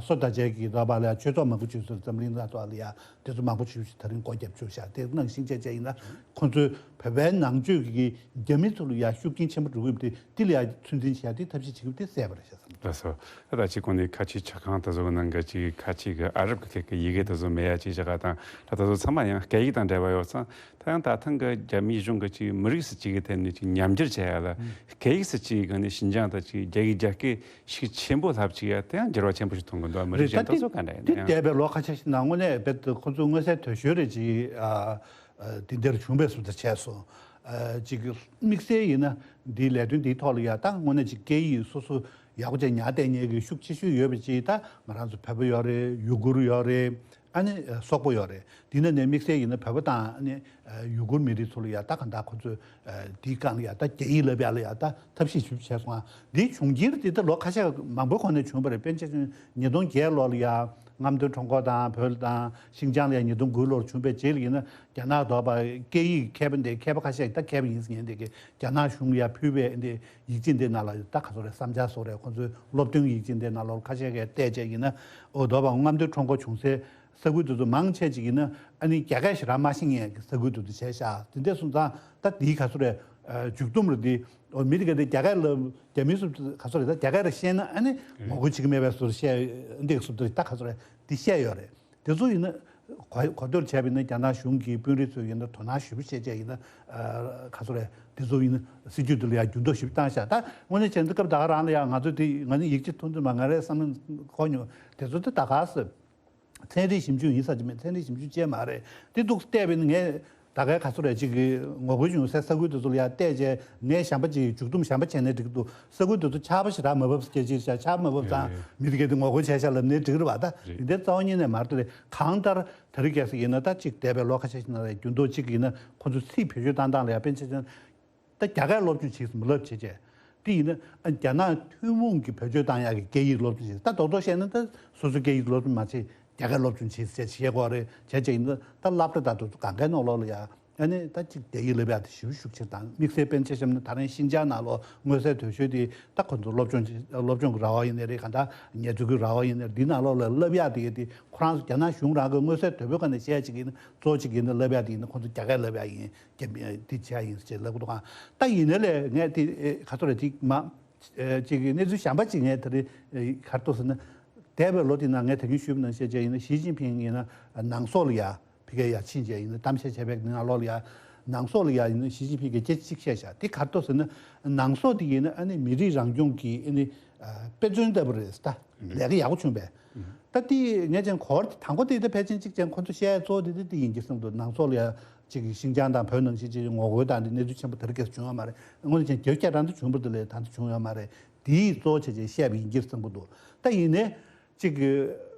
སོ་ད་ཅེ་གིས་ར་བ་ལ་ཡ་ཆོས་ཚོགས་མང་པོ་བྱུང་སོང་། འཛམ་གླིང་ས་ཐོག་ལ་ཡ། དེ་ཚོ་མང་པོ་ཞིག་ཞིག་ད་རིང་སྒོ་བརྒྱབ་བཅུག་ཤག་དེ་ནང་བཞིན་བྱས་བྱས་ཡིན་ན། ཁོང་ཚོས་བོད་པའི་ནང་ཆོས་ཀྱི་རྒྱ་མི་ཚོ་ལ་ཡ་ཤུགས་རྐྱེན་ཆེན་པོ་འགྲོ་གི་ཡོད་པ་དེ། དེ་ལ་ཡ་ཚོད་འཛིན་བྱེད་ཡ་དེ་ཐབས་ཤེས་བྱེད་ཀྱི་ཡོད་པ་དེ་གསལ་པོ་རེད་ཤག་བསམ། ལགས་སོ། ད་ལྟ་ཅིག་གོང་ནས་ཁ་ཆེའི་ཆ་ཁང་དེ་ཚོ་གི་ནང་གི་ཅིག་ཁ་ཆེ་གི་ཨ་རབ་ཀྱི་སྐད་ཀྱི་ཡི་གེ་དེ་ཚོ་མེད་ཡ་ཅིག་བཞག་ག་དང་། ད་དེ་ཚོ་ཚང་མ་ཡང་སྐད་ཡིག་དང་འབྲེལ་བ་ཡོད་ཙང་། ད་ཡང་ད་ཐེངས་ཀྱི་རྒྱ་མིའི་གཞུང་གི་ཅིག་མི་རིགས་སུ་གཅིག་གི་ཐད་ནས་ཅིག་ཉམས་འགྱུར་བྱེད་ཡ་ལ། སྐད་ཡིག་སུ་གཅིག་གི་ནས་ཤིན་ཅང་དང་ཅིག་རྒྱ་ཡིག་རྒྱ་སྐད་ཤུགས་ཆེན་པོ་ལབ་ཅིག་ཡ། དེ་ཡང་འགྱུར་བ་ཆེན་པོ་ཞིག་མཐོང་གི་འདུག་མི་རིགས་གཞན་དག་ཚོ་ག་འདྲ་ཡིན་ན་ཡང་། དེ་འདས་པའི་ལོ་ཁ་ཤས་ཤིག་ནང་དངོས་གནས་རྦད་དེ་ཁོ་ཚོའི་མངོན་གསལ་དོད་ཤོས་རེ་ཅིག་ཨ་ཨ་དེ་འདྲ་བྱུང་བའི་བཟོ་འདྲ་བྱས་སོང་། ཨ་ཅིག་དམིགས་བསལ་ཡིན་ན་འདིའི་ལས་དོན་འདིའི་ཐོག་ལ་ཡ། ད་དངོས་གནས་ཅིག་སྐད་ཡིག་སོ་སོ་ཡག་པོ་ཅིག་ཉར་བསྡད་མཁན་གྱི་ཤུགས་ཆེ་ཤོས་ཡོད་པ་ཅིག་ད་ང་རང་ཚོ་བོད་པ་ཡོད་རེད། ཡུ་གུར་ཡོད་རེད། ཨ་ནི་ཨ་སོག་པོ་ཡོད་རེད། འདི་ནས་ནས་དམིགས་བསལ་ཡིན་ན་བོད་པ་དང་ཨ་ནི་ཨ་ཡུ་གུར་མི་རིགས་ཚོ་ལ་ཡ། ད་གང་ལྟར་ཁོ་ཚོས་ཨ་འདིའི་སྒང་ལ་ཡ་ད་རྒྱ་ཡིག་བསླབ་ཡ་ལ་ཡ་ད་ཐབས་ཤེས་ཞིག་བྱས་སོང་ང་། འདིའི་བྱུང་རྐྱེན་འདི་ད་ལོ་ཁ་ཤས་མང་པོའི་གོང་ནས་བྱུང་བ་རེད། དཔེར་ན་ཆ་བཞག་ན་ཉིས་སྟོང་བརྒྱད་ལོ་ལ་ཡ་རྔམ་སྟོན་ཁྲོམ་སྐོར་དང་། བོད་དང་ཤིན་ཅང་ལ་ཡ་ཉིས་སྟོང་དགུ་ལོར་བྱུང་བའི་རྗེས་ལ་ཡིན་ན། རྒྱ་ནག་དོགས་པ་སྐད་ཡིག་མཁས་པ་འདི། མཁས་པ་ཁ་ཤས་ད་མཁས་པ་ཡིན་ཟེར་མཁན་འདི་གིས་རྒྱ་ནག་གཞུང་ལ་ཡ་ཕུལ་བའི་འདི་ཡིག་ཆ་འདི་ནང་ལ་ད་ག་ཚོད་རེད། བསམ་འཆར་སོགས་རེད། ཁོང་ཚོའི་སློབ་སྟོན་ཡིག་ཆ་འདི་ནང་ལོགས་ཁ་ཤས་ཀྱིས་བལྟས་བྱས་ཡིན་ན། འོ་དོགས་པ་རྔམ་སྟོན་ཁྲོམ་སྐོར་བྱུང་སའི་ས་ཁུལ་དེ་ཚོ་མང་ཆེ་ཅིག་ཡིན་ན་ཨ་ནི་རྒྱ་སྐད་ཞེ་དྲག་མ་ཤེས་མཁན་གྱི་ས་ཁུལ་དེ་ཚོ་བྱས་ཤག་དེ་འདྲ་སོང་ཙང་ད་འདིའི་ག་ཚོད་རེད། ཨ་མཇུག་སྡོམ་རེད་འདི། འོ་མི་དེ་ག་དེ་རྒྱ་སྐད་ལ་རྒྱ་མི་ཚོ་ག་ཚོད་རེད། ད་རྒྱ་སྐད་རེ་ཤེས་ན་ཨ་ནི་ངོ་རྒོལ་བྱེད་ཀྱི་མེད་པའི་བཟོ་འདྲ་བཤད། འདི་བཟོ་འདྲ་ད་ག་ཚོད་རེད། འདི་བཤད་ཡོད་རེད། དེ་ཚོ་ཡིན་ན་གོ་གོ་བསྡུར་བྱས་པ་ཡིན་ན། རྒྱ་ནག་གཞུང་གི་དཔོན་རིགས་ཚོས་ཡིན་ན་དོ་སྣང་ཞེ་པོ་བྱས་བྱས་ཡིན་ན། ཨ་ག་ཚོད་རེད། དེ་ཚོ་ཡིན་ན་སྲིད་ཇུས་འདི་ལ་ཡང་འགྱུར་ལྡོག་ཞེ་པོ་བཏང་ཤག་ད་དངོས་གནས་བྱས་ན་སྐབས་ད་ག་རང་ལ་ཡང་ང་ཚོ་དེ་ང་ནི་ཡིག་ཆ་མཐོང་དུས་མ་ང་རའི་བསམ་བློ་འཁོར་མྱོང་། དེ་ཚོ་དེ་ད་ག་ཟེར། ཚན་རིག་ཞིབ་འཇུག་ཡིན་ས་ཅིག་མེད། ཚན་རིག་ཞིབ་འཇུག་བྱས་མ་རེད། དེ་འདུག་བལྟས་པ་ཡིན་ན་ངས་ད་གའི་ག་ཚོད་རེད། ཅིག་གི་ངོ་རྒོལ་བྱུང་སའི་ས་ཁུལ་དེ་ཚོ་ལ་ཡང་བལྟས་བྱས། ངས་གཞན་པ་ཅིག་མཇུག་སྡོམ་གཞན་པ་བྱས་ན་འགྲིག་གི་འདུག་ས་ཁུལ་དེ་ཚོ་ཆར་པ་ཞེ་དྲག་མ་བབས། སྐད་ཆ་བཤད། ཆར་མ་བབས་ཙང་རེད། མི་དེ་ག་དེ་ངོ་རྒོལ་བྱས་ཤག་ལབ་ནའི་འགྲིག་གི་རེད་པ། ད་རེད། དེ་འདྲའི་རྩ་བ་ཉིད་ནས་མ་རེད། དེ་ལས་གང་ལྟར་དེ་རིང་ཁ་སང་ཡིན་ན། ད་ཅིག་འདས་པའི་ལོ་ཁ་ཤས་ཤིག་ནང་ལ་འགྱུར་ལྡོག་ཅིག་ཡིན་ན། ཁོ་ཚོ་ཚིག་བེད་སྤྱོད་བཏང་སྟངས་ལ་ཡང་དཔེར་ན་ཆ་བཞག་ན། ད་རྒྱ་སྐད་སློབ་སྦྱོང་བྱེད་ཟེར་མ་ལབ་བྱས་བྱས། དེ་ཡིན་ན་ཨ་རྒྱ་ནག་ཐུན་མོང་གི་བེད་སྤྱོད་བཏང་ཡག་གི་སྐད་ཡིག་སློབ་སྦྱོང་བྱེད། ད་རྡོག་རྡོག་བཤད་ན་ད་སོ་སོའི་སྐད་ཡིག་སློབ་སྦྱོང་མ་བྱེད། རྒྱ་སྐད་སློབ་སྦྱོང་བྱེད་ཟེར་བྱེད་དགོས་རེད། བྱས་བྱས་ཡིན་ན་ད་སློབ་གྲྭ་དང་དེ་ཚོ་གང་གའི་ནང་ལོགས་ལ་ཡ། ཨ་ནི་ད་ཅིག་རྒྱ་ཡིག་བསླབ་ཡག་དེ་ཞེ་པོ་ཤུགས་ཆེར་བཏང་། དམིགས་བསལ་དཔེར་ན་ཆ་བཞག་ན་ད་རིང་ཤིན་ཅང་ནང་ལོགས་མངོན་གསལ་དོད་ཤོས་དེ། ད་ཁོ་ཚོ་སློབ་སྦྱོང་སློབ་སྦྱོང་གི་ར་བ་ཡིན་ནའི་རེད། གང་ལྟར་ཉལ་ཚུལ་གྱི་ར་བ་ཡིན་ནའི་རེད། འདི་ནང་ལོགས་ལ་བསླབ་ཡག་དེ་དེ་ཁོ་རང་ཚོ་རྒྱ་ནག་གཞུང་རང་གི་མངོན་གསལ་དོད་པོའི་སྒང་ནས་བཤད་ཅིག་ཡིན་ན། གཙོ་ཆེ་གི་ཡིན་ན་བསླབ་ཡག་དེ་ཡིན་ན་ཁོ་ཚོ་རྒྱ་སྐད་བསླབ་ཡག་ཡིན། རྒྱ་མི་འདི་བྱས་ཡིན་ཟེར་ལབ་གི་འདུག་ག་ད་ཡིན་ནའི་ལས་ངས་དེ་ཨེ་ག་ཚོད་རེད། དེ་མ་ཨེ་ཅིག་གི་གནས་ཚུལ་གཞན་པ་ཅིག་ངས་དེ་རིང་ཨེ་ག་རེ་འདུག་ཟེར་ན། འདས་པའི་ལོ་དེ་ནང་ངས་ད་གིན་ཞུས་པ་ནང་བཞིན་བྱས་ཡིན་ན། ཞི་ཅིན་ཕིང་ཡིན་ན་ནང་སོག་ལ་ཡ་ཕ་གིར་ཡར་ཕྱིན་བྱས་ཡིན་ན། གཏམ་བཤད་བྱས་པའི་ནང་ལོགས་ལ་ཡ། ནང་སོག་ལ་ཡ་ཡིན་ན་ཞི་ཅིན་ཕིང་གིས་སྐད་ཆ་གཅིག་བཤད་ཤག་དེ་ག་རེ་འདུག་ཟེར་ན། ནང་སོག་དེ་ཡིན་ན་ཨ་ནི་མི་རིགས་རང་སྐྱོང་གི་ཨ་ནི་ཨ་དཔེ་མཚོན་ལྟ་བུ་རེད་ཟེར། ད་ལས་ཀ་ཡག་པོ་བྱུང་བས། ད་དེ་ངས་ཀྱང་གོ་བ་དེ་དང་པོ་དེ་ད་ཕལ་ཆེར་གཅིག་ཀྱང་ཁོ་ཚོ་བཤད་ཡ་གཙོ་བོ་དེ་དེ་དེ་ཡིན་གྱི་བསམ་འདུག་ནང་སོག་ལ་ཡ་ཅིག་ཤིན་ཅང་དང་བོད་ནང་བཞིན་ཅིག་ངོ་རྒོལ་དང་དེ་གནས་ཚུལ་ཆེན་པོ་དེ་རིང་ཁ་སང་བྱུང་ཡོད་མ་རེད། དངོས་གནས་བྱས་ན་རྒྱབ་སྐྱོར་རང་དུ་བྱུང་བ་དེ་ལས་ད་དུང་བྱུང་ཡོད་མ་རེད། དེའི་གཙོ་བོ་བྱས་བྱས་བཤད་པ་ཡིན་གྱི་བསམ་གྱི་འདུག་ད་ཡིན་ནའི། གཅིག་གིས་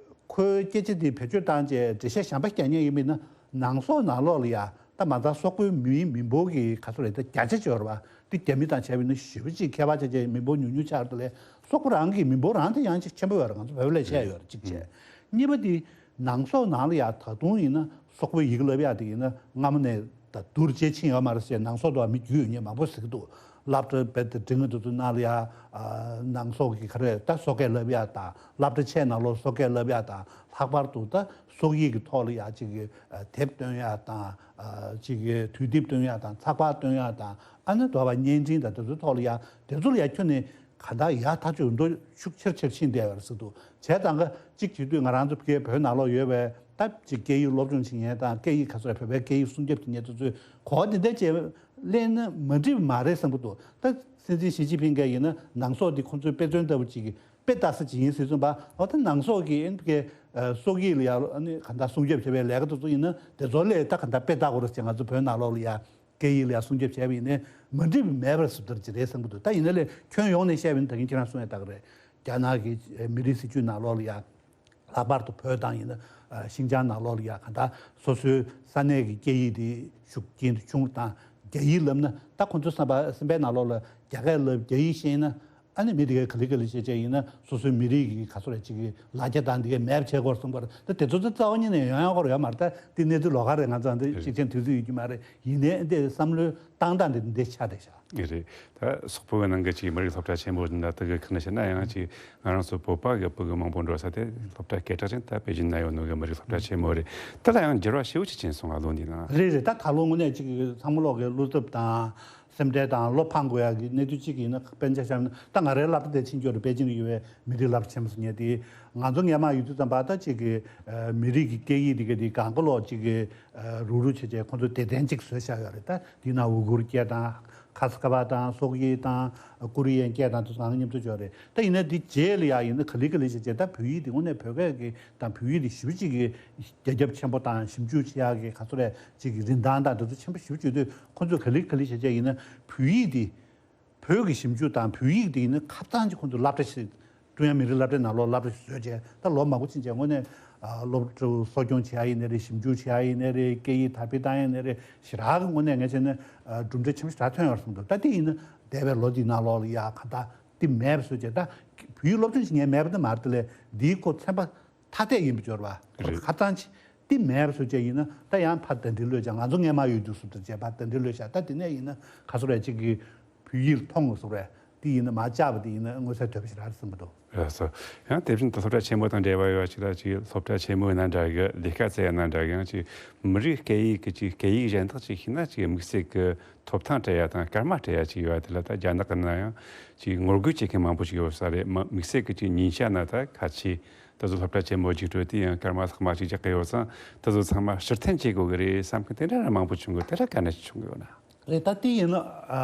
ཁོའི་སྐད་ཆ་དེ་བེད་སྤྱོད་བཏང་བྱས་འགྲེལ་བཤད་གཞན་པ་རྒྱག་མཁན་ཡིན་པ་ཡིན་ན། ནང་སོག་ནང་ལོགས་ལ་ཡ་ ད་མ་རྩ་སོག་པོའི་མིའི་མི་འབོར་གྱི་ག་ཚོད་རེད། ད་བརྒྱ་ཆ་ཅིག་ཡོད་རེད་པ། དེ་རྒྱ་མི་དང་བྱས་པ་ཡིན་ན་ཞེ་པོ་ཅིག་ཁྱད་པར་ཆེ་ཆེ། མི་འབོར་ཉུང་ཉུང་ཆགས་རེད། དེ་ལས་སོག་པོ་རང་གི་མི་འབོར་རང་དེ་ཡང་ཅིག་ཆེན་པོ་ཡོད་རེད། ང་ཚོ་བོད་ལས་ཆེ་ཡོད་རེད། གཅིག་བྱས། གཉིས་པ་དེ་ནང་སོག་ནང་ལ་ཡ་ད་དུང་ཡིན་ན་སོག་པོའི་ཡི་གེ་བསླབ་ཡག་དེ་ཡིན་ན་སྔ་མོ་ནས་ད་བསྡུར་བྱེད་ཕྱིན་ཡོད་མ་རེད་ཟེར། ནང་སོག་ཏུ་མི་རྒྱུས་ཡོད་མཁན་མང་པོ་ཟེར་གྱི་འདུག་སློབ་གྲྭ་རྦད་དེ་འབྲིང་གི་དུས་ཚོད་ནང་ལ་ཡ་ནང་སོག་གི་ག་རེ་ད་སོག་སྐད་བསླབ་ཡག་དང་། སློབ་གྲྭ་ཆེ་ནང་ལོགས་སོག་སྐད་བསླབ་ཡག་དང་། ལྷག་པར་དུ་ད་སོག་ཡིག་གི་ཐོག་ལ་ཡ་ཅིག་གི་དེབ་སྟོན་ཡག་དང་། ཅིག་གི་དུས་དེབ་སྟོན་ཡག་དང་། ཚགས་པར་སྟོན་ཡག་དང་། ཨ་ནི་དོ་བ་བརྙན་འཕྲིན་དང་དེ་ཚོའི་ཐོག་ལ་ཡ་དེ་ཚོ་ལ་ཡ་ཁྱོན་ནས་ག་འདྲ་ཡག་ཐག་ཆོད་འགྲོ་ཤུགས་ཆེར་ཆེར་ཕྱིན་བསྡད་ཡོད་རེད་ཟེར་འདུག་བྱས་ཙང་ཀ་གཅིག་བྱེད་དུས་ང་རང་ཚོ་ཕ་གིའི་བོད་ནང་ལོགས་ཡོད་པའི་ད་ཅིག་སྐད་ཡིག་སློབ་སྦྱོང་བྱེད་མཁན་དང་། སྐད་ཡིག་ག་ཚོད་རེད། བོད་པའི་སྐད་ཡིག་སྲུང་སྐྱོབ་བྱེད་མཁན་དེ་ཚོས་གོ་བ་དེ་འདྲ་བྱས་ལེན་ན་མ་འགྲིག་པ་མ་རེད་བསམ་གྱི་འདུག་ད་སྲིད་འཛིན་ཞི་ཅིན་ཕིང་གིས་ཡིན་ན་ནང་སོག་དེ་ཁོང་ཚོའི་དཔེ་མཚོན་ལྟ་བུ་ཅིག་གི་དཔེ་ལྟ་ས་ཅིག་ཡིན་ཟེར་གསུངས་པ། འོ་ད་ནང་སོག་གི་ཨེན་ཕི་ཀེ་སོག་ཡིག་ལ་ཡ་ཨ་ནི་ག་འདྲ་སྲུང་སྐྱོབ་བྱེད་པའི་ལས་ཀ་དེ་ཚོ་ཡིན་ན་དེ་ཚོ་ལས་ད་ག་འདྲ་དཔེ་ལྟ་དགོས་རེད་ཟེར། ང་ཚོ་བོད་ནང་ལོགས་ལ་ཡ་སྐད་ཡིག་ལ་ཡ་སྲུང་སྐྱོབ་བྱས་པ་ཡིན་ནའི་མ་འགྲིག་པ་མེད་པར་བཟོ་ལྟར་ཅིག་རེད་བསམ་གྱི་འདུག་ད་ཡིན་ན་ལས་ཁྱོན་ཡོངས་ནས་བཤད་པ་ཡིན་ན་ད་གིན་ཁྱེད་རང་གསུངས་ཡ་ལྟ་གི་རེད། རྒྱ་ནག་གི་མི་རིགས་སྲིད་ཇུས་ནང་ལོགས་ལ་ཡ་ལྷག་པར་དུ་བོད་དང་ཡིན་ན་ཤིན་ཅང་ནང་ལོགས་ལ་ཡ་ག་འདྲ་སོ་སོའི་ས་གནས་ཀྱི་སྐད་ཡིག་དེ་ཤུགས་རྐྱེན་དུ་བྱུང་དང་། རྒྱ་ཡིག་ལབ་ན་ད་ཁོང་ཚོ་བསམ་པ་སེམས་པའི་ནང་ལོགས་ལ་རྒྱ་སྐད་ལབ་རྒྱ་ཡིག་ཤེས་ན། ཨ་ནི་མི་དེ་གའི་ག་ལེ་ག་ལེ་བྱས་བྱས་ཡིན་ན་སོ་སོའི་མི་རིགས་ཀྱི་ག་ཚོད་རེད་ཅིག་གི་ལ་རྒྱ་དང་དེ་གའི་མེད་པ་བྱེད་དགོས་གསུངས་པ་རེད། ད་དེ་ཚོ་ད་རྩ་བ་ཉིད་ནས་ཡོང་ཡག་ཁོ་ར་ཡོད་མ་རེད། ད་དེ་གནས་ཚུལ་ལོགས་ཀ་རེད། ང་ཚོ་འདི་གཅིག་ཆེན་དུས་ཚོད་ཡོད་ཀྱི་མ་རེད། ཡིན་ནའི་འདི་བསམ་བློའི་བཏང་སྟངས་འདི་འདི་ཆགས་བསྡད་ཤག་ངེས་རེད། ད་སོག་པོ་གི་ནང་གི་ཅིག་མི་རིགས་སློབ་གྲྭ་ཆེན་མོ་འདི་འདྲ་དེ་གི་ཁ་ནས་བཤད་ན་ཡང་ཅིག་ང་རང་ཚོ་བོད་པ་གི་ཕྲུ་གུ་མང་པོ་འགྲོ་ས་དེ་སློབ་གྲྭ་སྐད་གྲགས་ཅན་ད་པེ་ཅིན་ན་ཡོད་ནོ་གི་མི་རིགས་སློབ་གྲྭ་ཆེན་མོ་རེད། དེ་ལ་ཡང་འགྱུར་བ་ཞེ་པོ་ཅིག་ཕྱིན་སོང་ང་ལོ་འདི་ནང་། རེད་རེད། ད་ད་ལོ་དངོས་གནས་ཅིག་ཚང་མ་ལོག་གི་བློ་འཚབ་དང་སེམས་ཁྲལ་དང་བློ་ཕམ་དགོས་ཡ་གི་གནས་ཚུལ་ཅིག་ཡིན་ན། དཔེར་ཆ་བཞག་ན་ད་ང་རའི་སློབ་གྲྭ་དེ་ཕྱིན་རྒྱུ་རེད། པེ་ཅིན་ཡོད་པའི་མི་རིགས་སློབ་གྲྭ་ཆེན་མོ་ཟེར་མཁན་དེ། ང་ཚོ་སྔོན་མ་ཡོད་དུས་ཙམ་པ་ད་ཅིག་གི་མི་རིགས་ཀྱི་སྐད་ཡིག་དེ་ག་དེ་གང་ག་ལོག་ཅིག་གི་རུག་རུག་བྱས་བྱས་ཁོང་ཚོ་དད་ལྡན་ཅིག་བཟོས་བཞག་ཡོད་རེད། ད་དེ་ན་ཝུ་གུར་སྐད་དང་། ཁ་སི་ཀ་བ་དང་། སོག་ཡིག་དང་། ཀོ་རི་ཡན་སྐད་དང་། དེ་ཚོ་ཚང་མཉམ་དུ་ཡོད་རེད། ད་ཡིན་ན་འདི་རྗེས་ལ་ཡ་ཡིན་ན་ག་ལེ་ག་ལེ་བྱས་བྱས་ད་བོད་ཡིག་འདི་དངོས་གནས་བོད་སྐད་ཀྱི་དང་བོད་ཡིག་འདི་ཞེ་པོ་ཅིག་གི་རྒྱ་ཁྱབ་ཆེན་པོ་དང་། ཞིབ་འཇུག་བྱེད་ཡག་གི་ག་ཚོད་རེད་ཅིག་གི་རིན་ཐང་དང་དེ་ཚོ་ཆེན་པོ་ཞེ་པོ་བྱེད་དུས། ཁོང་ཚོས་ག་ལེ་ག་ལེ་བྱས་བྱས་ཡིན་ན་བོད་ཡིག་འདི་བོད་ཀྱི་ཞིབ་འཇུག་དང་བོད་ཡིག་འདི་ཡིན་ན་ཁ་ཚང་ཅིག་ཁོང་ཚོས་སློབ་གྲྭ་ཞིག་ཀྲུང་དབྱང་མི་རིགས་སློབ་གྲྭའི་ནང་ལོགས་སློབ་གྲྭ་ཞིག་བཟོས་བྱས། ད་ལོ་མང་པོ་ཕྱིན་བྱས་དངོས་གནས་ཨ་སློབ་ཕྲུག་གསོ་སྐྱོང་བྱེད་ཡ་ཡིན་ནའི་རེད། ཞིབ་འཇུག་བྱེད་ཡ་ཡིན་ནའི་རེད། སྐད་ཡིག་དར་སྤེལ་བཏང་ཡ་ཡིན་ནའི་རེད། ཞེ་དྲག་གི་དངོས་གནས་ངས་བྱས་ན་ཨ་གྲུབ་འབྲས་ཆེན་པོ་ཞེ་དྲག་ཐོན་ཡོད་རེད་བསམ་འདུག་ད་དེ་ཡིན་ན་འདས་པའི་ལོ་འདིའི་ནང་ལོགས་ལ་ཡ་ག་ད་དེ་མེད་པ་བཟོས་བྱས། ད་བོད་ཡིག་སློབ་སྦྱོང་བྱེད་མཁན་མེད་པ་དེ་མ་རེད། དེ་ལས་འདིའི་ཁོ་ཚན་པ་ཐ་དད་ཡིན་པ་འབྱོར་བ་རེད། ཁ་ཚང་ཆེ། དེ་མེད་པ་བཟོས་བྱས་ཡིན་ན་ད་ཡང་ཕར་ད་འདི་ལོས་བྱ། ང་ཚོ་སྔོན་མ་ཡོད་དུས་སུ་དེ་བྱས་ཕར་ད་འདི་ལོས་བྱ། ད་དེ་ནས་ཡིན་ན་ག་ཚོད་རེད་ཅིག་གི་བོད་ཡིག་མཐོང་དགོས་སོ་རེད། དེ་ཡིན་ན་མ་བཅག་པ་དེ་ཡིན་ན་མངོན་གསལ་དོད་པ་ཞིག་རེད་བསམ་གྱི་འདུག་ལགས་སོ། ཡང་དེ་བཞིན་དུ་སློབ་གྲྭ་ཆེན་མོ་དང་འབྲེལ་བ་ཡོད་པ་ཅིག་ལ་ཅིག་སློབ་གྲྭ་ཆེན་མོའི་ནང་འདྲ་གི་ལས་ཀ་བྱེད་ཡ་ནང་འདྲ་གི་ཡང་ཅིག་མི་རིགས་སྐད་ཡིག་གི་ཅིག་སྐད་ཡིག་གཞན་དག་ཅིག་ཤེས་ན་ཅིག་དམིགས་བསལ་གི་ཐོབ་ཐང་སྤྲད་ཡ་དང་སྐར་མ་སྤྲད་ཡ་ཅིག་ཡོད་པ་དེ་ལ་ད་རྒྱ་ནག་གི་ནང་ཡང་ཅིག་ངོ་རྒོལ་བྱེད་མཁན་མང་པོ་ཅིག་ཡོད་ས་རེད། མ་དམིགས་བསལ་གི་ཅིག་ཉིན་ཞག་ན་ད་ཁ་ཆེ་ད་གཟོད་སློབ་གྲྭ་ཆེན་མོ་ཅིག་གྲོལ་དུས་ཡང་སྐར་མ་ལྷག་མ་ཅིག་རྒྱག་གི་ཡོད་ཙང་ད་གཟོད་ཚང་མ་ཕྱིར་འཐེན་བྱེད་དགོས་གི་རེད་བསམ་མཁན་དེ་འདྲ་ར་མང་པོ་བྱུང་གི། དེ་འདྲ་དཀའ་གནད་ཅིག་བྱུང་གི་ཡོད་ན། རེད། ད་དེ་ཡིན་ན་ཨ་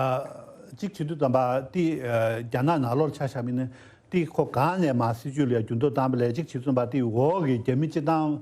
གཅིག་བྱེད་དུས་ཙམ་པ་དེ་ཨ་རྒྱ་ནག་ནང་ལོགས་ཆ་བཞག་པ་ཡིན་ན་དེ་ཁོ་གང་ནས་མར་སྲིད་ཇུས་ལ་ཡ་འགྱུར་ལྡོག་བཏང་བ་ལས། གཅིག་བྱེད་དུས་ཙམ་པ་དེ་འོག་གི་རྒྱ་མི་སྤྱི་བཏང་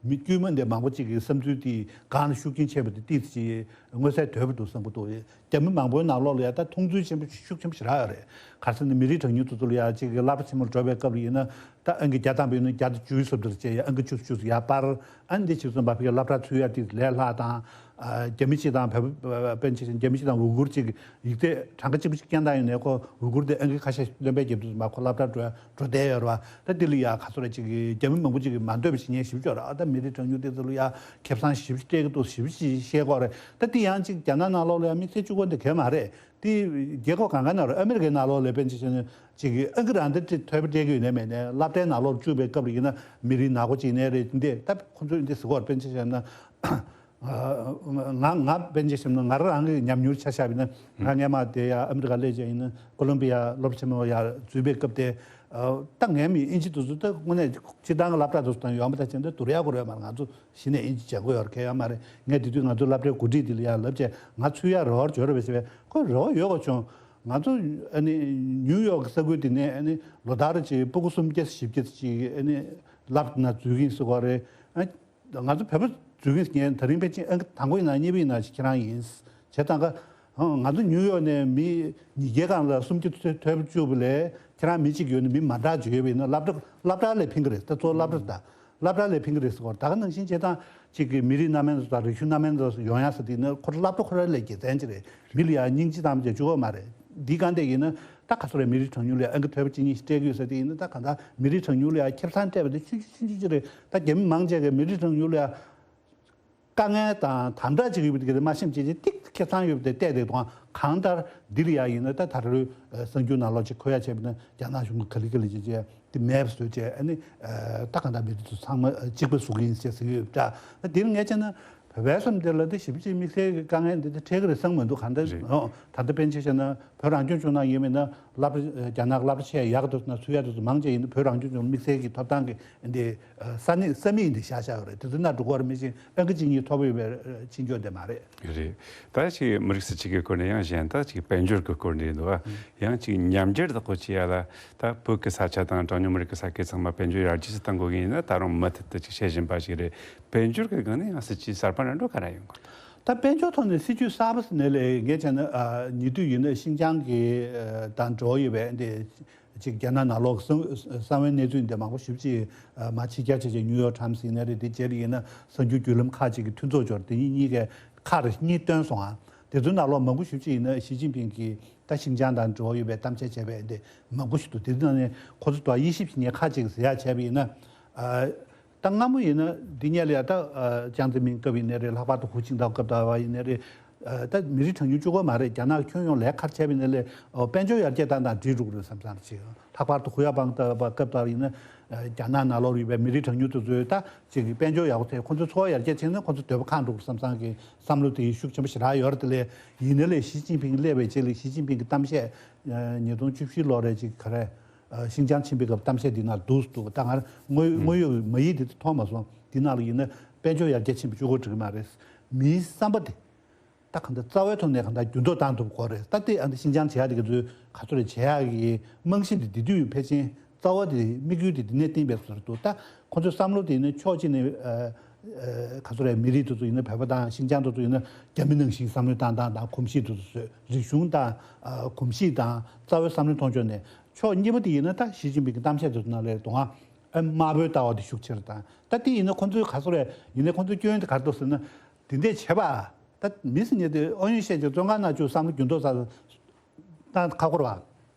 མི་དཀྱུས་མ་འདི་མང་པོ་ཅིག་གི་བསམ་ཚུལ་དེ་གང་ལ་ཤུགས་རྐྱེན་ཆེ་བ་དེ་ཏོག་ཙམ་མངོན་གསལ་དོད་པོ་འདུག་བསམ་གྱི་འདུག་རྒྱ་མི་མང་པོའི་ནང་ལོགས་ལ་ཡ་ད་མཐོང་ཚུལ་ཆེན་པོ་ཤུགས་ཆེན་པོ་ཞེ་དྲག་ཡོད་རེད། ག་རེ་ཟེར་ན་མི་རིགས་གྲངས་ཉུང་དེ་ཚོ་ལ་ཡ་ཅིག་གི་སློབ་གྲྭ་ཆེན་མོར་འགྲོ་བའི་སྐབས་ལ་ཡིན་ན། ད་ཨང་ཀི་བརྒྱ་བཏང་བ་ཡིན་ན་བརྒྱ་དང་བཅུ་བཞི་སོ་བདུན་བྱས་ཡ་ཨང་ཀི་བཅུ་བཅུ་ཡར་སྤར། ཨ་ནི་འདི་བྱས་ཙང་ཕ་གིའི་སློབ་གྲྭ་ཚུད་ཡ་དེ་ལས་སླ་དང་། ཨ་རྒྱ་མི་གཅིག་དང་བོད་པ་དཔེར་ན་ཆ་བཞག་ན་རྒྱ་མི་གཅིག་དང་ཝུ་གུར་གཅིག་ཡིག་ཚད་གྲངས་ཀ་གཅིག་པ་གཅིག་རྐྱང་བཏང་ཡོད་ནའི་ཁོ་ཝུ་གུར་དེ་ཨང་ཀི་ཁ་ཤས་སྟོན་པའི་རྒྱབ་ཏུ་མ་ཁོ་སློབ་གྲྭར་འགྲོ་འགྲོ་བསྡད་ཡོད་རེད་བ། ད་དེ་ལ་ཡ་ག་ཚོད་རེད་ཅིག་གི་རྒྱ་མི་མང་པོ་ཅིག་གིས་མ་འདོད་པ་བྱེད་མཁན་ཞེ་པོ་ཅིག་ཡོད་རེད། ཨ་ད་མི་རིགས་གྲངས་ཉུང་དེ་ཚོ་ལ་ཡ་ཁེ་བཟང་ཞེ་པོ་ཅིག་སྤྲད་ཀྱི་འདུག་ཞེ་པོ་ཅིག་བཤད་ཀྱི་ཡོད་རེད། ད་དེ་ཡང་ཅིག་རྒྱ་ནག་ནང་ལོགས་ལ་ཡ་དམིགས་བསལ་གཅིག་པོ་འདི་གས་མ་རེད། དེ་རྒྱལ་ཁབ་གང་ག་ནང་རེད། ཨ་མི་རི་ཀའི་ནང་ལོགས་ལ་དཔེར་ན་ཆ་བཞག་ན་ཅིག་གི་ཨང་ཀི་རང་དེ་ཐོས་པ་སྤྲད་ཀྱི་ཡོད་ནའི་མེད་ནའི་སློབ་གྲྭའི་ནང་ལོགས་བཅུག་པའི་སྐབས་ལ་ཡིན་ན་མི་རིགས་ནག་པོ་ཅིག་ནའི་རེད། འདི་ད་ཁོང་ཚོས་འདི་ཟེར་གྱི་ཡོད་རེད། དཔེར་ན་ཆ་བཞག་ན། ང་ང་དཔེར་ན་ཆ་བཞག་ན་ང་རང་གི་ཉམས་མྱོང་ཆ་བཞག་པ་ཡིན་ན། ང་སྔོན་མ་དེ་ཡ་ཨ་མི་རི་ཀ་སླེབས་བྱས་ཡིན་ན་ཀོ་ལོམ་བི་ཡ་སློབ་ཆེན་མོ་ཡར་འཛུལ་བའི་སྐབས་དེ། ད་ངའི་མི་དབྱིན་ཇི་དེ་ཚོ་ད་དངོས་གནས་སྤྱིར་བཏང་གི་སློབ་གྲྭ་དེ་ཚོ་དང་ཡོང་བ་དང་བྱས་ན་བསྡུར་ཡག་ཁོ་རང་ཡོད་མ་རེད། ང་ཚོ་གཞི་ནས་དབྱིན་ཇི་སྦྱང་གི་ཡོད་རེད་གས་ཡོད་མ་རེད། ངས་དེ་དུས་ང་ཚོའི་སློབ་གྲྭའི་འགོ་ཁྲིད་དེ་ལ་ཡར་ལབ་བྱས་ང་ཚུད་ཡག་རེ་བ་འབྱོར་བས་ཟེར་བས། ཁོས་རེ་བ་ཡོད་པ་བྱུང་། ང་ཚོ་ཨ་ནི་ནིའུ་ཡོག་གི་ས་ཁུལ་དེ་ནས་ཨ་ནི་ལོ་ལྟར་གྱི་སྤུ་གུ་སུམ་བརྒྱ་བཞི་བརྒྱ་ཅིག་ཨ་ནི་སློབ་གྲྭ་ནང་འཛུལ་གྱིན་ཟེར་གྱི་ཡོད་རེད། ཨ་ང་ཚོ་བོད་པ་འཛུལ་གྱིན་ཟེར་མཁན་དེ་རིང་ཕལ་ཆེར་ཨང་ཀི་དང་པོ་ཡིན་ན་གཉིས་པ་ཡིན་ན་ཞིག་ཁྱེད་རང་ཡིན། བྱས་ཙང་ཀ་ང་ཚོ་ནིའུ་ཡོག་ནས་མི་ཉིས་བརྒྱའི་སྒང་ལ་སུམ་བརྒྱ་ཐོ་ཐོ་བཅུག་པ་ལས་ཁྱེད་རང་མི་གཅིག་ཡོད་ན་མི་མ་འདྲ་ཅིག་ཡོད་པ་ཡིན་ན་སློབ་གྲྭ་སློབ་གྲྭ་ལ་ཕན་གྱི་རེད། ད་གཙོ་བོ་སློབ་གྲྭ་དང་། སློབ་གྲྭ་ལ་ཕན་གྱི་རེད་ཟེར་གྱི་ཡོད་རེད། ད་ག་ནང་བཞིན་བྱས་ཙང་ གཅིག་གི་མི་རིགས་སྣ་མིན་ཚོ་དང་རིག་གཞུང་སྣ་མིན་ཚོ་ཡོང་ཡ་ཟེར་དེ་ནི་ཁོ་རང་སློབ་གྲྭ་ཁོ་རང་ལས་དགེ་མཚན་ཅིག་རེད། མི་ལ་ཡ་སྙིང་རྗེ་ཙམ་བྱས་བཅུག་གི་མ་རེད། འདི་གང་དེ་ཡིན་ན་ད་ག་ཚོད་རེད། མི་རིགས་གྲངས་ཉུང་ལ་ཡ་ཨང་ཀི་ཐོལ་པ་གཅིག་གཉིས་ཤིག་སྤྲད་ཀྱི་ཡོད་ཟེར་དེ་ཡིན་ན། ད་གང་ལྟར་མི་རིགས་གྲངས་ཉུང་ལ་ཡ་ཁེ་བཟང་སྤྲད་པ་དེ་ཆུང་ཆུང་ཆུང་ཆུང་ཅིག་རེད། ད་རྒྱ་མི་མང་ཆེ་གིས་མི་རིགས་གྲངས་ཉུང་ལ་ཡ་དཀའ་ངལ་དང་དམ་དྲག་ཅིག་ཡོད་པ་དེ་ག་རེ་མ་ཤེས་ཅིག་ཅིག་ཏིག་ཁེ་བཟང་ཡོད་པ་དེ་བལྟས་བསྡད་དུས་གང་ལྟར་འདི་ལ་ཡ་ཡིན་ན་ད་ད་རེས་གསར་འགྱུར་ནང་ལོགས་ཅིག་གོ་ཡ་བྱས་པ་ཡིན་ན། རྒྱ་ནག་གཞུང་གིས་ག་ལེ་ག་ལེ་བྱས་བྱས་དེ་མེད་པ་བཟོས་བྱས། ཨ་ནི་ད་གང་ལྟར་མི་རིགས་ཚོ་ཚང་མ་གཅིག་པ་བཟོ་གི་ཡིན་ཟེར་ཟེར་གྱི་ཡོད་པ་འདྲ། ད་འདིར་ངས་བྱས་ན་བོད་པའི་བསམ་དེ་ལ་དེ་ཞིབ་ཅིག་དམིགས་བསལ་གྱི་དཀའ་ངལ་འདི་དེ་འཕྲད་ཀྱི་རེད་བསམ་མི་འདུག། གང་ལྟར་རེད། ཨོ་ད་ལྟ་པཎ་ཆེན་བཤད་ན་བོད་རང་སྐྱོང་ལྗོངས་ནང་ཡིན་མིན་ན་སློབ་གྲྭ་རྒྱ་ནག་སློབ་གྲྭ་ཆེ་ཡག་འདུག་ན་ཚུད་ཡག་འདུག་ན། མང་ཆེ་ཡིན་ན་བོད་རང་སྐྱོང་ལྗོངས་དམིགས་བསལ་གྱི་ཐོབ་ཐང་གི་འདི་ས་གནས་ས་མིག་འདི་བཞག་བཞག་ཡོད་རེད། དེ་ཚོ་ན་འགྲོ་གི་རེད། མི་ཤེས་ཨང་ཀི་གཅིག་གཉིས་ཐོབ་ཡོད་པའི་ཕྱིན་ཆོག་དེ་མ་རེད། རེད། ད་ཅིག་མི་རིགས་སུ་གཅིག་གི་སྐོར་ནས་ཡང་གཞན་ད་ཅིག་དཔལ་འབྱོར་གྱི་སྐོར་ནས་འདུག་ཨ། ཡང་ཅིག་ཉམས་འགྱུར་དག་པོ་ཅིག་ཡ་ལ་ད་བོད་ཀྱི་ས་ཆ་དང་གྲངས་ཉུང་མི་རིགས་ཀྱི་ས་ཁུལ་ཚང་མ་དཔལ་འབྱོར་ཡར་རྒྱས་སུ་གཏང་དགོས་ཀྱི་ཡིན་ན་ད་རུང་མུ་མཐུད་དུ་ཅིག་བྱེད་བཞིན་པ་ཞིག་རེད། དཔལ་འབྱོར་གྱི་སྒང་ནས་ཡང་སྲིད་ཇུས་གསར་པ་ར་འགྲོ་ག་རེ་ཡོང་གི། ད་དཔལ་འབྱོར་ཐོག་ནས་སྲིད་ཇུས་གསར་པ་ཟེར་ནས་ལས་ངས་བྱས་ན་ཨ་ཉེ་དུས་ཡིན་ན་ཤིན་ཅང་གི་ཨ་དང་འབྲེལ་བ་ཡོད་པའི་འདི་ཅིག་རྒྱ་ནག་ནང་ལོགས་གསང་གསང་བའི་གནས་ཚུལ་འདི་མང་པོ་ཞེ་པོ་ཅིག་ཨ་མ་ཕྱི་གྱར་བྱས་བྱས་ནིའུ་ཡོག་ཊའིམ་སི་ཡིན་ན་རེད། དེ་རྗེས་ལ་ཡིན་ན་གསར་འགྱུར་བརྒྱུད་ལམ་ཁག་ཅིག་གི་མཐུན་ཚོགས་འབྱོར་དེ་གཉིས་གཉིས་ཀས་ཁག་རེ་གཉིས་བཏོན་སོང་ཨ། དེ་ཚོའི་ནང་ལོགས་མང་པོ་ཞེ་པོ་ཅིག་ཡིན་ན་ཞི་ཅིན་ཕིང་གིས་ད་ཤིན་ཅང་དང་འབྲེལ་བ་ཡོད་པའི་གཏམ་བཤད་བྱས་པའི་འདི་མང་པོ་ཞིག་འདུག། དེ་ཚོའི་ནང་ནས་ཁོ་ཚོ་དང་དབྱེ་ཞིབ་བྱེད་མཁན་ཁག་ཅིག་ཟེར་ཡག་བྱས་པ་ཡིན་ན་ཨ། ད་སྔ་མོ་ཡིན་ན་འདི་སྔོན་ལ་ཡ་ད་ཨ་ཅང་ཙེ་མིན་སྐབས་ཡིན་ནའི་རེད། ལྷག་པར་དུ་ཧུའུ་ཅིན་ཐའོ་སྐབས་དང་བ་ཡིན་ནའི་རེད། ཨ་ད་མི་རིགས་གྲངས་ཉུང་གཅིག་པོ་མ་རེད། རྒྱ་ནག་ཁྱོན་ཡོངས་ལས་ཁར་བྱས་པ་ཡིན་ནའི་ལས་ཨོ་དཔལ་འབྱོར་ཡར་རྒྱས་བཏང་དང་འགྲིག་འགྲོ་གི་རེད་བསམ་བསམ་ཞིག། ལྷག་པར་དུ་ཧུའུ་ཡ་པང་ད་བ་སྐབས་དང་བ་ཡིན་ན་ཨ་རྒྱ་ནག་ནང་ལོགས་ཡོད་པའི་མི་རིགས་གྲངས་ཉུང་དེ་ཚོས་ད་ཅིག་གི་དཔལ་འབྱོར་ཡག་པོ་ཐེབས། ཁོ་ཚོ་འཚོ་བ་ཡར་རྒྱས་ཕྱིན་ན་ཁོ་ཚོ་འདོད་པ་ཁེངས་འགྲོ་གི་རེད་བསམ་བསམ་གི་བསམ་བློ་དེ་ཤུགས་ཆེན་པོ་ཞེ་དྲག་ཡོད་རེད། དེ་ལས་ཡིན་ནའི་ལས་ཞི་ཅིན་ཕིང་སླེབས་པའི་རྗེས་ལ་ཞི་ཅིན་ཕིང་གི་གཏམ་བཤད་ཉིས་སྟོང་བཅུ་བཞི་ལོ་རེད་ཅིག་ག་རེ། ཨ་ཤིན་ཅང་ཕྱིན་པའི་སྐབས་གཏམ་བཤད་འདི་ནང་འདུག་འདུག། ད་ང་དངོས་དངོས་ཡོད་མ་ཡིག་འདི་མཐོང་མ་སོང་། འདི་ནང་ལ་ཡིན་ན་དཔལ་འབྱོར་ཡར་རྒྱས་ཕྱིན་པ་གཅིག་པོ་འགྲིག་གི་མ་རེད། མིའི་བསམ་པ་དེ་ད་གང་ལྟར་རྩ་བའི་ཐོག་ནས་གང་ལྟར་འགྱུར་ལྡོག་བཏང་ཐུབ་དགོས་རེད། ད་ལྟའི་ཨ་ནི་ཤིན་ཅང་བྱེད་ཡག་དེ་ག་ཚོད་ག་ཚོད་རེད། བྱེད་ཡག་གི་རྨང་གཞི་འདི་དེ་དུས་ཕལ་ཆེར་རྩ་བ་དེ་དམིགས་ཡུལ་དེ་འདི་ནས་བཏིང་བའི་བཟོ་འདུག། ད་ཁོ་ཚོའི་བསམ་བློ་དེ་ཡིན་ན་ཕྱོགས་གཅིག་ནས་ཨ་ཨ་ག་ཚོད་རེད། མི་རིགས་དེ་ཚོ་ཡིན་ན་བོད་པ་དང་ཤིན་ཅང་དེ་ཚོ་ཡིན་ན་རྒྱ་མི་ནང་བཞིན་བསམ་བློ་བཏང་སྟངས་དང་གོམས་གཤིས་དེ་ཚོ་བཟོས། རིག་གཞུང་དང་ཨ་གོམས་གཤིས་དང་རྩ་བའི་བསམ་བློའི་མཐོང་ཕྱོགས་ནས། ཕྱོགས་གཉིས་པ་དེ་ཡིན་ན་ད་ཞི་ཅིན་ཕིང་གི་གཏམ་བཤད་དེ་ཚོ་ནང་ལས་དུང་ཨ་དམར་པོའི་ལྟ་བ་དེ་ཤུགས་ཆེ་རུ་བཏང་། ད་དེ་ཡིན་ན་ཁོ་ཚོའི་ག་ཚོད་རེད། ཡིན་ནའི་ཁོ་ཚོའི་སྐྱོན་དེ་ག་རེ་འདུག་ཟེར་ན། དེ་འདྲས་བྱེད་པ་ད་མི་ཟེར་མཁན་དེ་ཨོ་ཡོན་བཤད་ཀྱི་བཙོན་ཁང་ནང་བཅུག་བསམ་བློ་འགྱུར་ལྡོག་ས་བཏང་ཁག་པོ་རེད་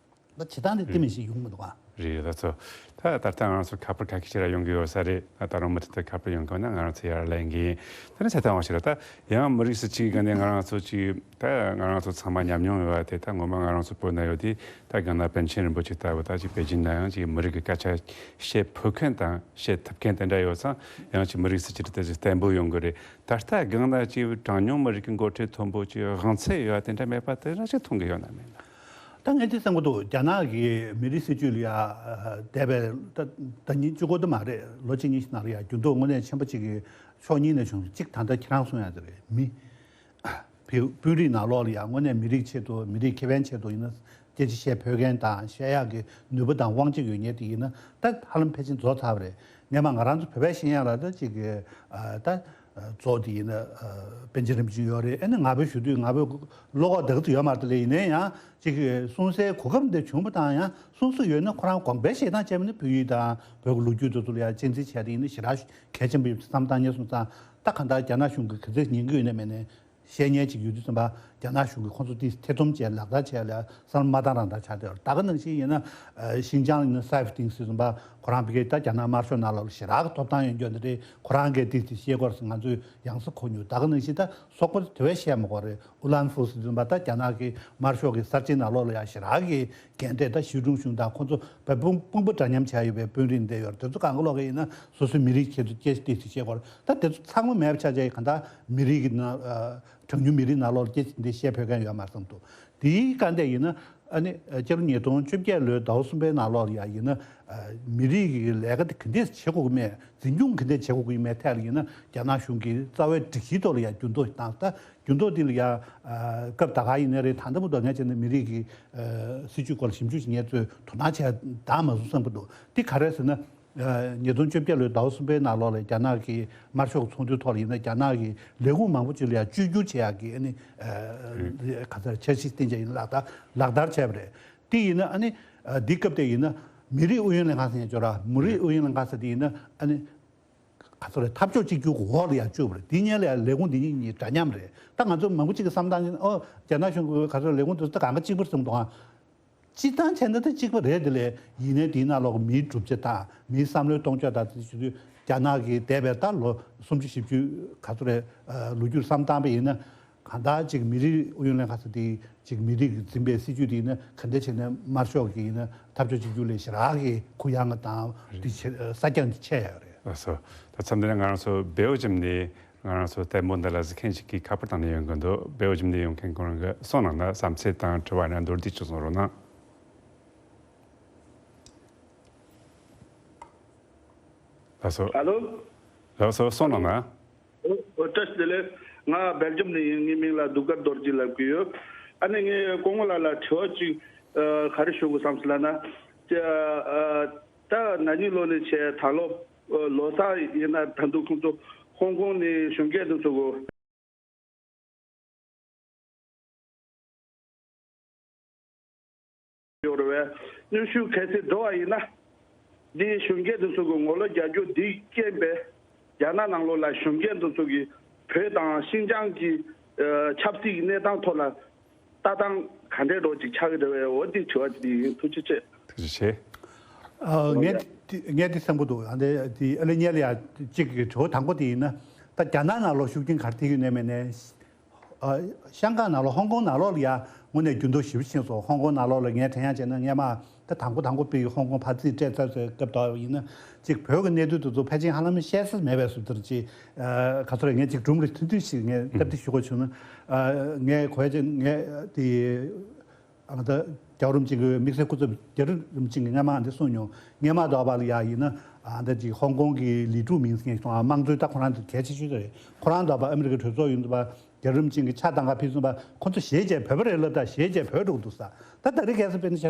པ། ད་བྱེད་སྟངས་དེ་དེ་མིན་ཞིག་ཡོང་མི་འདུག་ཨ། རེད། ད་ཚོ་ད་ད་ལྟ་ང་ཚོ་ཁ་པར་ཁ་ཤས་ཤིག་ར་ཡོང་གི་ཡོད་ས་རེད། ད་ད་རུང་མུ་མཐུད་དུ་ཁ་པར་ཡོང་གི་ཡོད་ན་ང་རང་ཚོ་ཡར་ལེན་གི་ཡིན། ད་ནི་ཚེ་ཐར་དབང་ཕྱུག་ལགས། ད་ཡང་མི་རིགས་སུ་གཅིག་གི་ནས་ང་རང་ཚོ་གཅིག་ད་ང་རང་ཚོ་ཚང་མ་ཉམས་མྱོང་ཡོད་པ་དེ། ད་ངོ་མ་ང་རང་ཚོ་བོད་ན་ཡོད་དུས་ད་སྒང་ན་པཎ་ཆེན་རིན་པོ་ཆེ་ལྟ་བུ་ད་ཅིག་པེ་ཅིན་ན་ཡང་ཅིག་མི་རིགས་ཀྱི་སྐད་ཆ་བཤད་ཕོད་མཁན་དང་བཤད་ཐུབ་མཁན་དེ་འདྲ་ཡོད་ཙང་། ཡང་ཅིག་མི་རིགས་སུ་གཅིག་ད་ཅིག་བརྟན་པོ་ཡོང་གི་རེད། ད་ལྟ་སྒང་ན་ཅིག་གྲངས་ཉུང་མི་རིགས་ཀྱི་འགོ་ཁྲིད་མཐོན་པོ་ཅིག་དབང་ཚད་ཡོད་པ་དེ་འདྲ་མེད་པ་དེ་འདྲ་ཅིག་མཐོང་གི་ཡོད་ན་མེད་ན། ད་ངས་དེ་བསམ་གྱི་འདུག། རྒྱ་ནག་གི་མི་རིགས་སྲིད་ཇུས་ལ་ཡ་ཨ་འདས་པའི་ད་ཟླ་ཉིན་གཅིག་གོ་དུ་མ་རེད། ལོ་གཅིག་གཉིས་ཤིག་ནང་ལ་ཡ་འགྱུར་ལྡོག་དངོས་གནས་ཆེན་པོ་གཅིག་གི་ཕྱོགས་གཉིས་ནས་བྱུང་། གཅིག་ད་ལྟ་ཁྱེད་རང་གསུང་ཡ་དེ་རེད། མི་བོད་དཔོན་རིགས་ནང་ལོགས་ལ་ཡ་དངོས་གནས་མི་རིགས་ཆེད་དུ་མི་རིགས་ཁེ་ཕན་ཆེད་དུ་ཡིན་ན་སྐད་ཆ་བཤད་ཕོད་མཁན་དང་བཤད་ཡག་གི་ནུས་པ་དང་དབང་ཆ་ཡོད་མཁན་དེ་ཡིན་ན་ད་ཧ་ལམ་ཕལ་ཆེར་རྫོགས་ཚར་བ་རེད། སྔོན་མ་ང་རང་ཚོ་བོད་པའི་ཤེས་ཡོན་ལ་ད་ཅིག་གི་ཨ་ད་གཙོ་བོ་དེ་ཡིན་ན་ཨ་པཎ་ཆེན་རིན་པོ་ཆེ་ཡོད་རེད། ཨ་ནི་ང་ཕོད་ཞུ་དུས་ང་ཕོད་བློ་ཁོག་དེ་ག་ཚོད་ཡོད་མ་རེད་དེ་ལས། ཡིན་ནའི་ཡང་ཅིག་གི་གསུང་སའི་གོ་སྐབས་འདི་བྱུང་བ་དང་ཡང་གསུང་སྲོལ་ཡོད་ན་ཁོ་རང་དགོངས་པའི་བཞེས་སྟངས་བྱས་པ་ནི་བོད་ཡིག་དང་བོད་ཀྱི་ལོ་རྒྱུས་དེ་ཚོ་ལ་ཡང་གཅེས་འཛིན་བྱས་ཏེ་ཡིན་ན་ཞེ་དྲག་གལ་ཆེན་པོ་ཡོད་བསམ་བཏང་ཉེ་སོང་ཙང་། ད་གང་ལྟར་རྒྱ་ནག་གཞུང་གིས་ག་ཚོད་ཉན་གྱི་ཡོད་ན་མེད་ན། བཤད་མཁན་ཅིག་ཡོད་དུས་ཙམ་པ་རྒྱ་ནག་གཞུང་གིས་ཁོང་ཚོ་དེ་ཐེ་ཚོམ་བྱས་ལག་བསྟར་བྱས་ལ་བསམ་བློ་མ་བཏང་རང་བཏང་ཆགས་བསྡད་ཡོད། ད་ག་ནང་བཞིན་ཡིན་ན་ཨ་ཤིན་ཅང་ཡིན་ན་སའི་ཕུ་ཏིང་ཟེར་ཙམ་པ་ཁོ་རང་ཕ་གིར་ད་རྒྱ་ནག་དམར་ཤོག་ནང་ལོགས་ལ་ཞེ་དྲག་གི་ཐོབ་ཐང་ཡོད་རྒྱུ་འདི་རེད། ཁོ་རང་གིས་དེ་དེ་བཤད་དགོས་ཟེར་ང་ཚོས་ཡང་སེ་གོ་མྱོང་། ད་ག་ནང་བཞིན་ད་སོག་པོ་དེ་བས་བཤད་མི་དགོས་རེད། ཨུ་ལན་ཧྥུ་ཟེར་ཙམ་པ་ད་རྒྱ་ནག་གི་དམར་ཤོག་གི་གསར་བརྗེའི་ནང་ལོགས་ལ་ཡང་ཞེ་དྲག་གི་འགན་འཁྲི་ད་ཞི་ཀྲུང་གཞུང་དང་ཁོང་ཚོ་བོད་དཔུང་དཔུང་པ་འདྲ་མཉམ་བྱས་ཡོད་པའི་དཔོན་རིགས་འདི་ཡོད་རེད། དེ་ཚོ་གང་ག་ལོག་གི་ཡིན་ན་སོ་སོའི་མི་རིགས་ཆེད་དུ་སྐད་ཆ་ཏོག་ཙམ་བཤད་དགོས་རེད། ད་དེ་ཚོ་ཚང་མ་མེད་པ་ཆགས་ཆགས་ཡིན། གང་ལྟར་མི་རིགས་ཀྱི་ནང་ཨ་གྲངས་ཉུང་མི་རིགས་ནང་ལོགས་སྐད་ཆ་འདི་བཤད་ཕོད་མཁན་ཡོད་མ་རེད་བསམ་འདུག། དེའི་གང་ལྟར་ཡིན་ན་ཨ་ནི་སྤྱི་ལོ་ཉིས་སྟོང་བཅོ་བརྒྱད་ལོའི་ཟླ་བ་གསུམ་པའི་ནང་ལོགས་ལ་ཡ་ཡིན་ན་ཨ་མི་རིགས་ཀྱི་ལས་ཀ་དེ་ག་འདྲས་བྱེད་དགོས་ཀྱི་མེད། འཛིན་སྐྱོང་ག་འདྲས་བྱེད་དགོས་ཀྱི་མེད་ཐད་ལ་ཡིན་ན་རྒྱ་ནག་གཞུང་གིས་རྩ་བའི་སྒྲིག་གཞིའི་ཐོག་ལ་ཡ་འགྱུར་ལྡོག་བཏང་། ད་འགྱུར་ལྡོག་འདི་ལ་ཡ་ཨ་སྐབས་ད་ག་ཡིན་ནའི་རེད། ད་ལྟ་བར་དུ་ངས་བྱས་ན་མི་རིགས་ཀྱི་ཨ་སྲིད་ཇུས་སྐོར་ལ་ཞིབ་འཇུག་བྱེད་མཁན་ཚོས་དོ་སྣང་བྱས་དང་མ་བཟོ་བསམ་གྱི་འདུག། འདི་ག་རེ་ཟེར་ན། ཨ་ཉིས་སྟོང་བཅོ་བརྒྱད་ལོའི་ཟླ་བ་གསུམ་པའི་ནང་ལོགས་ལ་རྒྱ་ནག་གི་དམར་ཤོག་ཚོགས་འདུའི་ཐོག་ལ་ཡིན་ན་རྒྱ་ནག་གི་ལས་ཁུངས་མང་པོ་ཅིག་ལ་ཡང་བཅོས་བསྒྱུར་བྱེད་ཡག་གི་ཨ་ནི་ཨ་ག་ཚོད་འཆར་གཞི་བཏིང་བྱས་ཡིན་ལག་བསྟར་ལག་བསྟར་བྱས་པ་རེད། དེ་ཡིན་ན་ཨ་ནི་ཨ་འདི་སྐབས་དེ་ཡིན་ན་མི་རིགས་ཨུ་ཡོན་ལྷན་ཁང་ཟེར་ཡང་ཅོག་ར། མི་རིགས་ཨུ་ཡོན་ལྷན་ཁང་ཟེར་དེ་ཡིན་ན་ཨ་ནི། ག་ཚོད་རེད། འཐབ་ཕྱོགས་གཅིག་གྱུར་གྱི་འོག་ལ་ཡང་བཅུག་པ་རེད། དེ་སྔོན་ལ་ཡང་ལས་ཁུངས་འདི་གཉིས་གཉིས་འདྲ་མཉམ་རེད། ད་ང་ཚོ་མང་པོ་གཅིག་གི་བསམ་སྟངས་ཨོ་རྒྱ་ནག་གཞུང་གི་ག་ཚོད་ལས་ཁུངས་དེ་ཚོ་ད་གང་ག་གཅིག་པ་རེད་བསམ་འདུག་ཨ། སྤྱིར་བཏང་བྱས་ན་ད་གཅིག་པ་རེད། དེ་ལས་ཡིན་ནའི་དེའི་ནང་ལོགས་མིའི་གྲུབ་ཆ་དང་མིའི་བསམ་བློའི་གཏོང་ཕྱོགས་དང་དེ་བྱེད་དུས་རྒྱ་ནག་གི་འདས་པའི་ད་ལོ་སུམ་ཅུ་བཞི་བཅུ་ག་ཚོད་རེད་ལོ་རྒྱུས་བསམ་བཏང་པ་ཡིན་ན། གང་ལྟར་ཅིག་མི་རིགས་ཨུ་ཡོན་ལྷན་ཁང་ཟེར་དེ་ཅིག་མི་རིགས་ཀྱིས་འཛིན་པའི་སྲིད་ཇུས་དེ་ཡིན་ན་ག་འདྲ་བྱས་ནས་དམར་ཤོག་གི་ཡིན་ན་འཐབ་ཕྱོགས་གཅིག་གྱུར་ལས་ཞེ་དྲག་གི་གུ་ཡངས་དང་དེ་ཆེ་ས་རྐྱང་ཆེ་ཡོད་རེད། ལགས་སོ། ད་མཚམས་འདི་ནས་ང་རང་ཚོ་བལ་ཡུལ་ནས་ང་རང་ཚོ་ལྟད་མོ་འདི་ལ་གཟིགས་མཁན་ཞིག་གིས་ཁ་པར་བཏང་ནས་ཡོང་གི་འདུག་བལ་ཡུལ་ནས་ཡོང་མཁན་ཁོ་རང་གི་གསུང་གནང་ན། བསམ་ཚུལ་དང་དྲི་བ་ཡང་མདོར་བསྡུས་ཅིག་གསུང་རོགས་གནང་། ལགས་སོ། ཨ་ལོ། ལགས་སོ། གསུང་གནང་ན། ཨོ་ཨོ་བཀྲ་ཤིས་བདེ་ལེགས། ང་སྦེལ་ཇམ་ནས་ཡིན། ངའི་མིང་ལ་གདུགས་དཀར་རྡོ་རྗེ་ལབ་ཀྱི་ཡོད། ཨ་ནི་ངས་སྐུ་ངོ་ལགས་ལ་དྲི་བ་གཅིག་ཨ་ག་རེ་ཞུ་དགོས་བསམ་སོང་ལབ་ན། ཅེ་ཨ་ད་ན་ནིང་ལོ་ནས་བྱས་ད་ལོ་ཨ་ལོ་གསར་ཡིན་ན་ད་དུང་ཁོང་ཚོ་ཧོང་ཀོང་ནས་གཞོན་སྐྱེས་དེ་ཚོ་གོ་ཡོད་རེད་བས། གནོན་ཤུགས་གལ་སྲིད་འགྲོ་བ་ཡིན་ན། འདིའི་གཞོན་སྐྱེས་དེ་ཚོ་གི་ངོ་ལོག་རྒྱག་རྒྱུ་འདིའི་རྐྱེན་པས་རྒྱ་ནག་ནང་ལོགས་ལ་གཞོན་སྐྱེས་དེ་ཚོ་གི་བོད་དང་ཤིན་ཅང་གི་ཨ་ཆབ་སྲིད་ཀྱི་གནས་སྟངས་ཐོག་ལ་ལྟ་སྟངས་ག་འདྲའི་འགྲོ་ཅིག་ཆགས་ཀྱི་རེད་བས། འོ་འདི་དྲི་བ་ཅིག་ཡིན། ཐུགས་རྗེ་ཆེ། ཐུགས་རྗེ་ཆེ། ཨ་ངས་འདི་ངས་འདི་གསན་པོ་འདུག་ཨ་འདི་འདི་ཨ་ལེ་ཉལ་ཡ་གཅིག་གི་དྲི་བ་དང་པོ་དེ་ཡིན་ན། ད་རྒྱ་ནག་ནང་ལོགས་ཤུགས་རྐྱེན་ག་རེ་ཐེབས་ཡོད་ནས་མེད་ནས། ཤང་ཀང་ནང་ལོགས་ཧོང་ཀོང་ནང་ལོགས་ལ་ཡ་དངོས་གནས་འགྱུར་ལྡོག་ཞེ་པོ་ཕྱིན་སོང་། ཧོང་ཀོང་ནང་ལོགས་ལ་ངས་དྲན་ཡ་བྱས་ན་སྔས་མ་ད་དང་པོ་དང་པོ་པའི་ཧོང་ཀོང་ཕར་རྩིས་སྤྲད་ཚར་སའི་སྐབས་དག་ཡིན་ན་ཅིག་བོད་ཀྱི་གནས་ཚུལ་དེ་ཚོ་ཕལ་ཆེར་ཧ་ལམ་བཤད་ས་མེད་པའི་བཟོ་ལྟར་ཅིག་ག་ཚོད་རེད། ངས་ཅིག་སྒྲུང་རེ་ཐུང་ཐུང་ཞིག་ངས་སྟབས་བདེ་ཞུ་དགོས་བྱུང་ན། ངས་གོ་ཡ་ཅིག་ངས་དེ། ཨ་ད་རྒྱལ་བ་རིན་པོ་ཆེ་གི་དམིགས་བསལ་སྐུ་ཚབ་རྒྱལ་བ་རིན་པོ་ཆེ་གིས་སྔ་མ་འདི་གསུངས་མྱོང་། སྔ་མ་དོག་པ་ལ་ཡ་ཡིན་ན་ཨ་ད་ཅིག་ཧོང་ཀོང་གི་ལི་ཀྲུའུ་མིང་ཟེར་མཁན་སོང་ཨ། དམངས་གཙོའི་ད་ཁོ་རང་ཚོ་གལ་ཆེ་ཤོས་རེད། ཁོ་རང་དོག་པ་ཨ་མི་རི་ཀའི་གྲོས་ཚོགས་ཡོད་འདུག་པ། རྒྱལ་བ་རིན་པོ་ཆེ་གི་ཕྱག་བཏང་ག་ཕེབས་སོང་པ། ཁོ་ཚོ་ཞེད་བྱས་བོད་པ་རེད་ལབ་ད་ཞེད་བྱས་བོད་འགྲོ་འདུག་ས། ད་ད་རེས་གལ་སྲིད་དཔེར་ན་ཆ་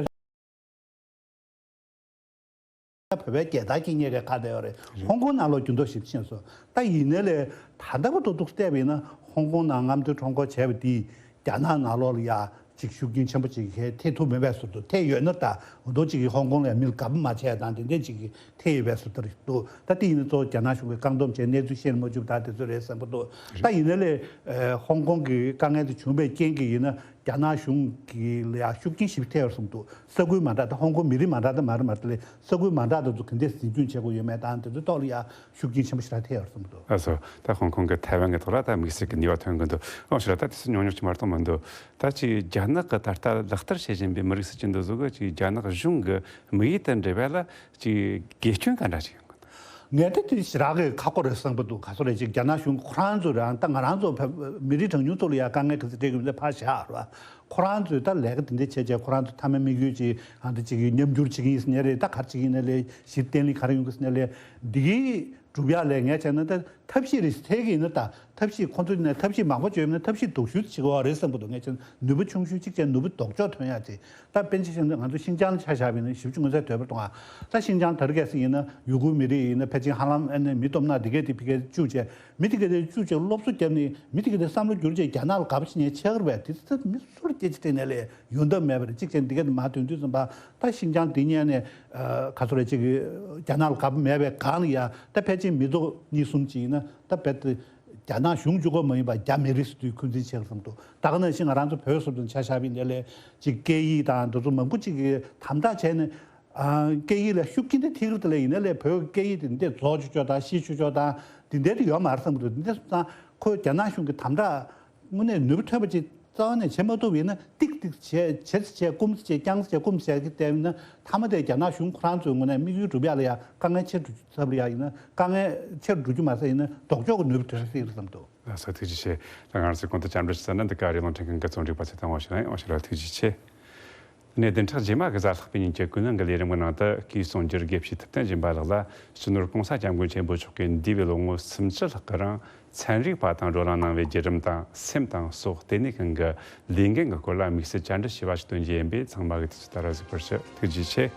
བོད་པའི་རྒྱལ་དར་འཁྱེར་མཁན་རེ་ཁ་བསྡད་ཡོད་རེད། ཧོང་ཀོང་ནང་ལོགས་འགྱུར་ལྡོག་ཞིག་ཕྱིན་སོང་། ད་ཡིན་ནའི་ལས་ད་ལྟ་བར་དུ་འདུག་བལྟས་པ་ཡིན་ན་ཧོང་ཀོང་ནང་རྔམ་སྟོན་ཁྲོམ་སྐོར་བྱས་པ་དེས་རྒྱ་ནག་ནང་ལོགས་ལ་ཡ་ཅིག་ཤུགས་རྐྱེན་ཆེན་པོ་ཅིག་གིས་ཐེབས་ཐུབ་མེད་པའི་བཟོ་འདུག་ཐེབས་ཡོད་ན་ད་འོ་འདུག་ཅིག་གིས་ཧོང་ཀོང་ལ་ཡ་མི་ལ་དགའ་པོ་མ་བྱས་དང་དེ་འདྲས་ཅིག་གིས་ཐེབས་ཡོད་པའི་བཟོ་འདྲ་རེད་འདུག་ད་དེ་ཡིན་ན་གཙོ་བོ་རྒྱ་ནག་གཞུང་གིས་བཀག་སྡོམ་བྱས་གནས་ཚུལ་ཤེས་མ་བཅུག་ད་དེ་ཚོ་རེད་བསམ་གྱི་འདུག་ད་ཡིན་ནའི་ལས་ཧོང་ཀོང་གི་དཀའ་ངལ་དེ་བྱུང་བའི་རྐྱེན་གྱིས་ཡིན་ན། རྒྱ་ནག་གཞུང་གི་ལ་ཡང་ཤུགས་རྐྱེན་ཞིག་ཐེབས་ཡོད་བསམ་འདུག་ས་ཁུལ་མ་འདྲ་དང་ཧོང་ཀོང་མི་རིགས་མ་འདྲ་དང་མ་རེད་མ་རེད་ལས་ས་ཁུལ་མ་འདྲ་དང་ཚོ་ག་འདྲས་འཛིན་སྐྱོང་བྱེད་དགོས་ཡོད་མེད་དང་དེ་ཚོའི་ཐོག་ལ་ཡང་ཤུགས་རྐྱེན་ཆེན་པོ་ཞིག་རང་ཐེབས་ཡོད་བསམ་འདུག་ཨ་སོ། ད་ཧོང་ཀོང་གི་ཐའེ་ཝན་གྱི་ཐོག་ལ་ད་དམིགས་བསལ་གྱི་ནུས་པ་ཐོན་གྱི་འདུག་ཨོ་ཞེས་ལ་ད་དེ་ཚོ་ཉུང་ཉུང་ཅིག་མ་གཏོགས་མི་འདུག་ད་ཅིག་རྒྱ་ནག་གི་ད་ལྟ་ལག་བསྟར་བྱེད་བཞིན་པའི་མི་རིགས་སྲིད་ཇུས་འདི་ཚོ་གི་ཅིག་རྒྱ་ནག་གཞུང་གི་དམིགས་ཡུལ་དང་འབྲེལ་བ་ལ་ཅིག་དགེ་སྐྱོན་ག་འདྲ་ཞིག་ཡོང་གི་འདུག་ངས་ད་དེ་ཞེ་དྲག་གི་ཁག་པོ་རེད་བསམ་གྱི་འདུག་ག་ཚོད་རེད་ཅིག་རྒྱ་ནག་གཞུང་ཁོ་རང་ཚོ་རང་ད་ང་རང་ཚོ་བོད་མི་རིགས་གྲངས་ཉུང་ཚོ་ལ་ཡང་དཀའ་ངལ་ག་ཚོད་འཕྲད་ཀྱི་ཡོད་མེད་ཕར་བཞག་རེད་བ། ཁོ་རང་ཚོས་ད་ལས་ཀ་དེ་འདྲ་བྱས་བྱས་ཁོ་རང་ཚོ་མཐའ་མའི་དམིགས་ཡུལ་ཅིག་ཨ་འདི་ཅིག་གི་མཉམ་སྒྱུར་བྱེད་ཀྱི་ཡིན་ཟེར་ནས་རེད། ད་ག་རེ་བྱེད་ཀྱི་ཡིན་ན་ལས་ཞིབ་བརྟན་ལྷིང་ག་རེ་ཡོང་གི་ཟེར་ནས་ལས་འདི་གི་སྒྲུབ་ཡག་ལས་ངས་བྱས་ན་ད་ཐབས་ཤེས་རེ་ཟེར་གྱི་ཡིན་ན་ད་ཐབས་ཤེས་ཁོ་ཚོ་ནས་ཐབས་ཤེས་མང་པོ་བྱས་ཡོད་ན་ཐབས་ཤེས་སྡུག་ཤོས་བྱེད་ཀྱི་ཡོད་རེད་བསམ་གྱི་འདུག་ངས་བྱས་ན་ནུས་པ་ཆུང་ཤོས་གཅིག་བྱས་ནུས་པ་ལྡོག་ཕྱོགས་ཐོན་ཡག་ཅིག་ད་དཔེར་ན་ཆ་བཞག་ན་ང་ཚོ་ཤིན་ཅང་ལ་ཆ་བཞག་པ་ཡིན་ན་ཞེ་པོ་ཅིག་མངོན་གསལ་དོད་པོ་མཐོང་ང་། ད་ཤིན་ཅང་དེ་རིང་ཁ་སང་ཡིན་ན་ཡུ་གུར་མི་རིགས་ཡིན་ན་ཕལ་ཆེར་ཧ་ལམ་ཨ་ནི་མི་སྟོབས་ན་དེ་གས་དེ་ཕ་གིར་བཅུག་བྱས་མི་དེ་གས་དེ་བཅུག་བྱས་སློབ་གསོ་བརྒྱབ་ནས་མི་དེ་གས་དེ་བསམ་བློ་བསྒྱུར་བྱས་རྒྱ་ནག་ལ་དགའ་པོ་བྱེད་མཁན་ཆགས་ཀྱི་རེད་པས། དེ་ཚོ་མི་སུ་ལ་སྐད་ཆ་དྲིས་ནས་ལས་ཡོང་ཐབས་མེད་པ་རེད། གཅིག་བྱས་ན་དེ་གས་དེ་མར་ཐོན་དུས་ཙམ་པ་ད་ཤིན་ཅང་དེ་གཉེར་ནས་ག་ཚོད་རེད་ཅིག་རྒྱ་ནག་ལ་དགའ་པོ་མེད་པའི་སྒང་ལ་ཡ་ད་ཕལ་ཆེར་མི་ཐོག་གཉིས་གསུམ་ཅིག་ཡིན་ན་ད་རྦད་དེ། རྒྱ་ནག་གཞུང་གཅིག་པོ་མ་ཡིན་པར་རྒྱ་མི་རིགས་སུ་དུས་འཁོན་འཛིན་བྱེད་བསམ་འདུག་ད་ག་ནང་བཞིན་ང་རང་ཚོ་བོད་སོ་སོ་ཆ་བཞག་པ་ཡིན་ནའི་ལས་ཅིག་སྐད་ཡིག་དང་འདི་ཚོ་མང་པོ་ཅིག་གིས་དམ་དྲག་བྱས་ནས་ཨ་སྐད་ཡིག་ལ་ཤུགས་རྐྱེན་དེ་ཐེབས་ཀྱི་རེད་དེ་ལས་ཡིན་ནའི་ལས་བོད་སྐད་ཡིག་དེ་འདི་རྫོགས་ཆོག་ཆོག་དང་ཤི་ཆོག་ཆོག་དང་འདི་འདྲ་དེ་ཡོད་མ་རེད་བསམ་གྱི་འདུག་འདི་འདྲ་སོང་ཙང་ཁོས་རྒྱ་ནག་གཞུང་གི་དམ་དྲག་དངོས་གནས་ནུས་པ་ཐོན་པ་ཅིག་རྩ་བ་ནས་བྱེད་མ་ཐུབ་ཡིན་ན་ཏིག་ཏིག་བྱས་བྱས་བྱས་སྐུམ་བྱས་རྐྱང་བྱས་སྐུམ་བྱས་ཀྱི་བལྟས་ཡིན་ན་མཐའ་མ་དེ་རྒྱ་ནག་གཞུང་ཁོ་རང་ཚོའི་ངོས་ནས་དམིགས་ཡུལ་འགྲུབ་ཡག་ལ་ཡང་དཀའ་ངལ་ཆེ་རུ་ཚབ་ལ་ཡང་ཡིན་ན་དཀའ་ངལ་ཆེ་རུ་འགྲོ་རྒྱུ་མ་ཟད་ཡིན་ན་ལྡོག་ཕྱོགས་ཀྱི་ནུས་པ་འདོན་སྲིད་རེད་བསམ་འདུག་ལགས་སོ། ཐུགས་རྗེ་ཆེ། ད་ང་ཚོའི་གོང་དུ་བཅར་འདྲི་ཞུ་ས་ནི་འདི་ག་རེ་རླུང་འཕྲིན་ཁང་གི་རྩོམ་སྒྲིག་པ་ཚེ་བརྟན་དབང་ཕྱུག་ལགས་ཡིན། དབང་ཕྱུག་ལགས་ཐུགས་རྗེ་ཆེ། ནས་བདུན་ཕྲག་རྗེས་མ་གི་གཟའ་ལྷག་པའི་ཉིན་གྱི་ཀུན་གླེང་གི་ལས་རིམ་གྱི་ནང་དུ་སྐུའི་གསུང་སྒྱུར་དགེ་བཤེས་ཐུབ་བསྟན་སྦྱིན་པ་ལགས་ལ་སྤྱི་ནོར་༸གོང་ས་༸སྐྱབས་མགོན་ཆེན་པོ་མཆོག་གིས་འདས་པའི་ལོ་ངོ་སུམ་ཅུ་ལྷག་གི་རིང་ཚན་རིག་པ་དང་བགྲོ་གླེང་གནང་བའི་བརྒྱུད་རིམ་དང་སེམས་དང་སྲོག་ལྟེ་གནས་མཁན་གྱི་ལས་འགན་གྱི་སྐོར་ལ་དམིགས་བསལ་བཅར་འདྲི་ཞུས་པ་ཞིག་སྟོན་རྒྱུ་ཡིན་པས་ཚང་མ་གིས་དུས་ཚོད་ལྟར་གཟིགས་པར་ཞུ། ཐུགས་རྗེ་ཆེ།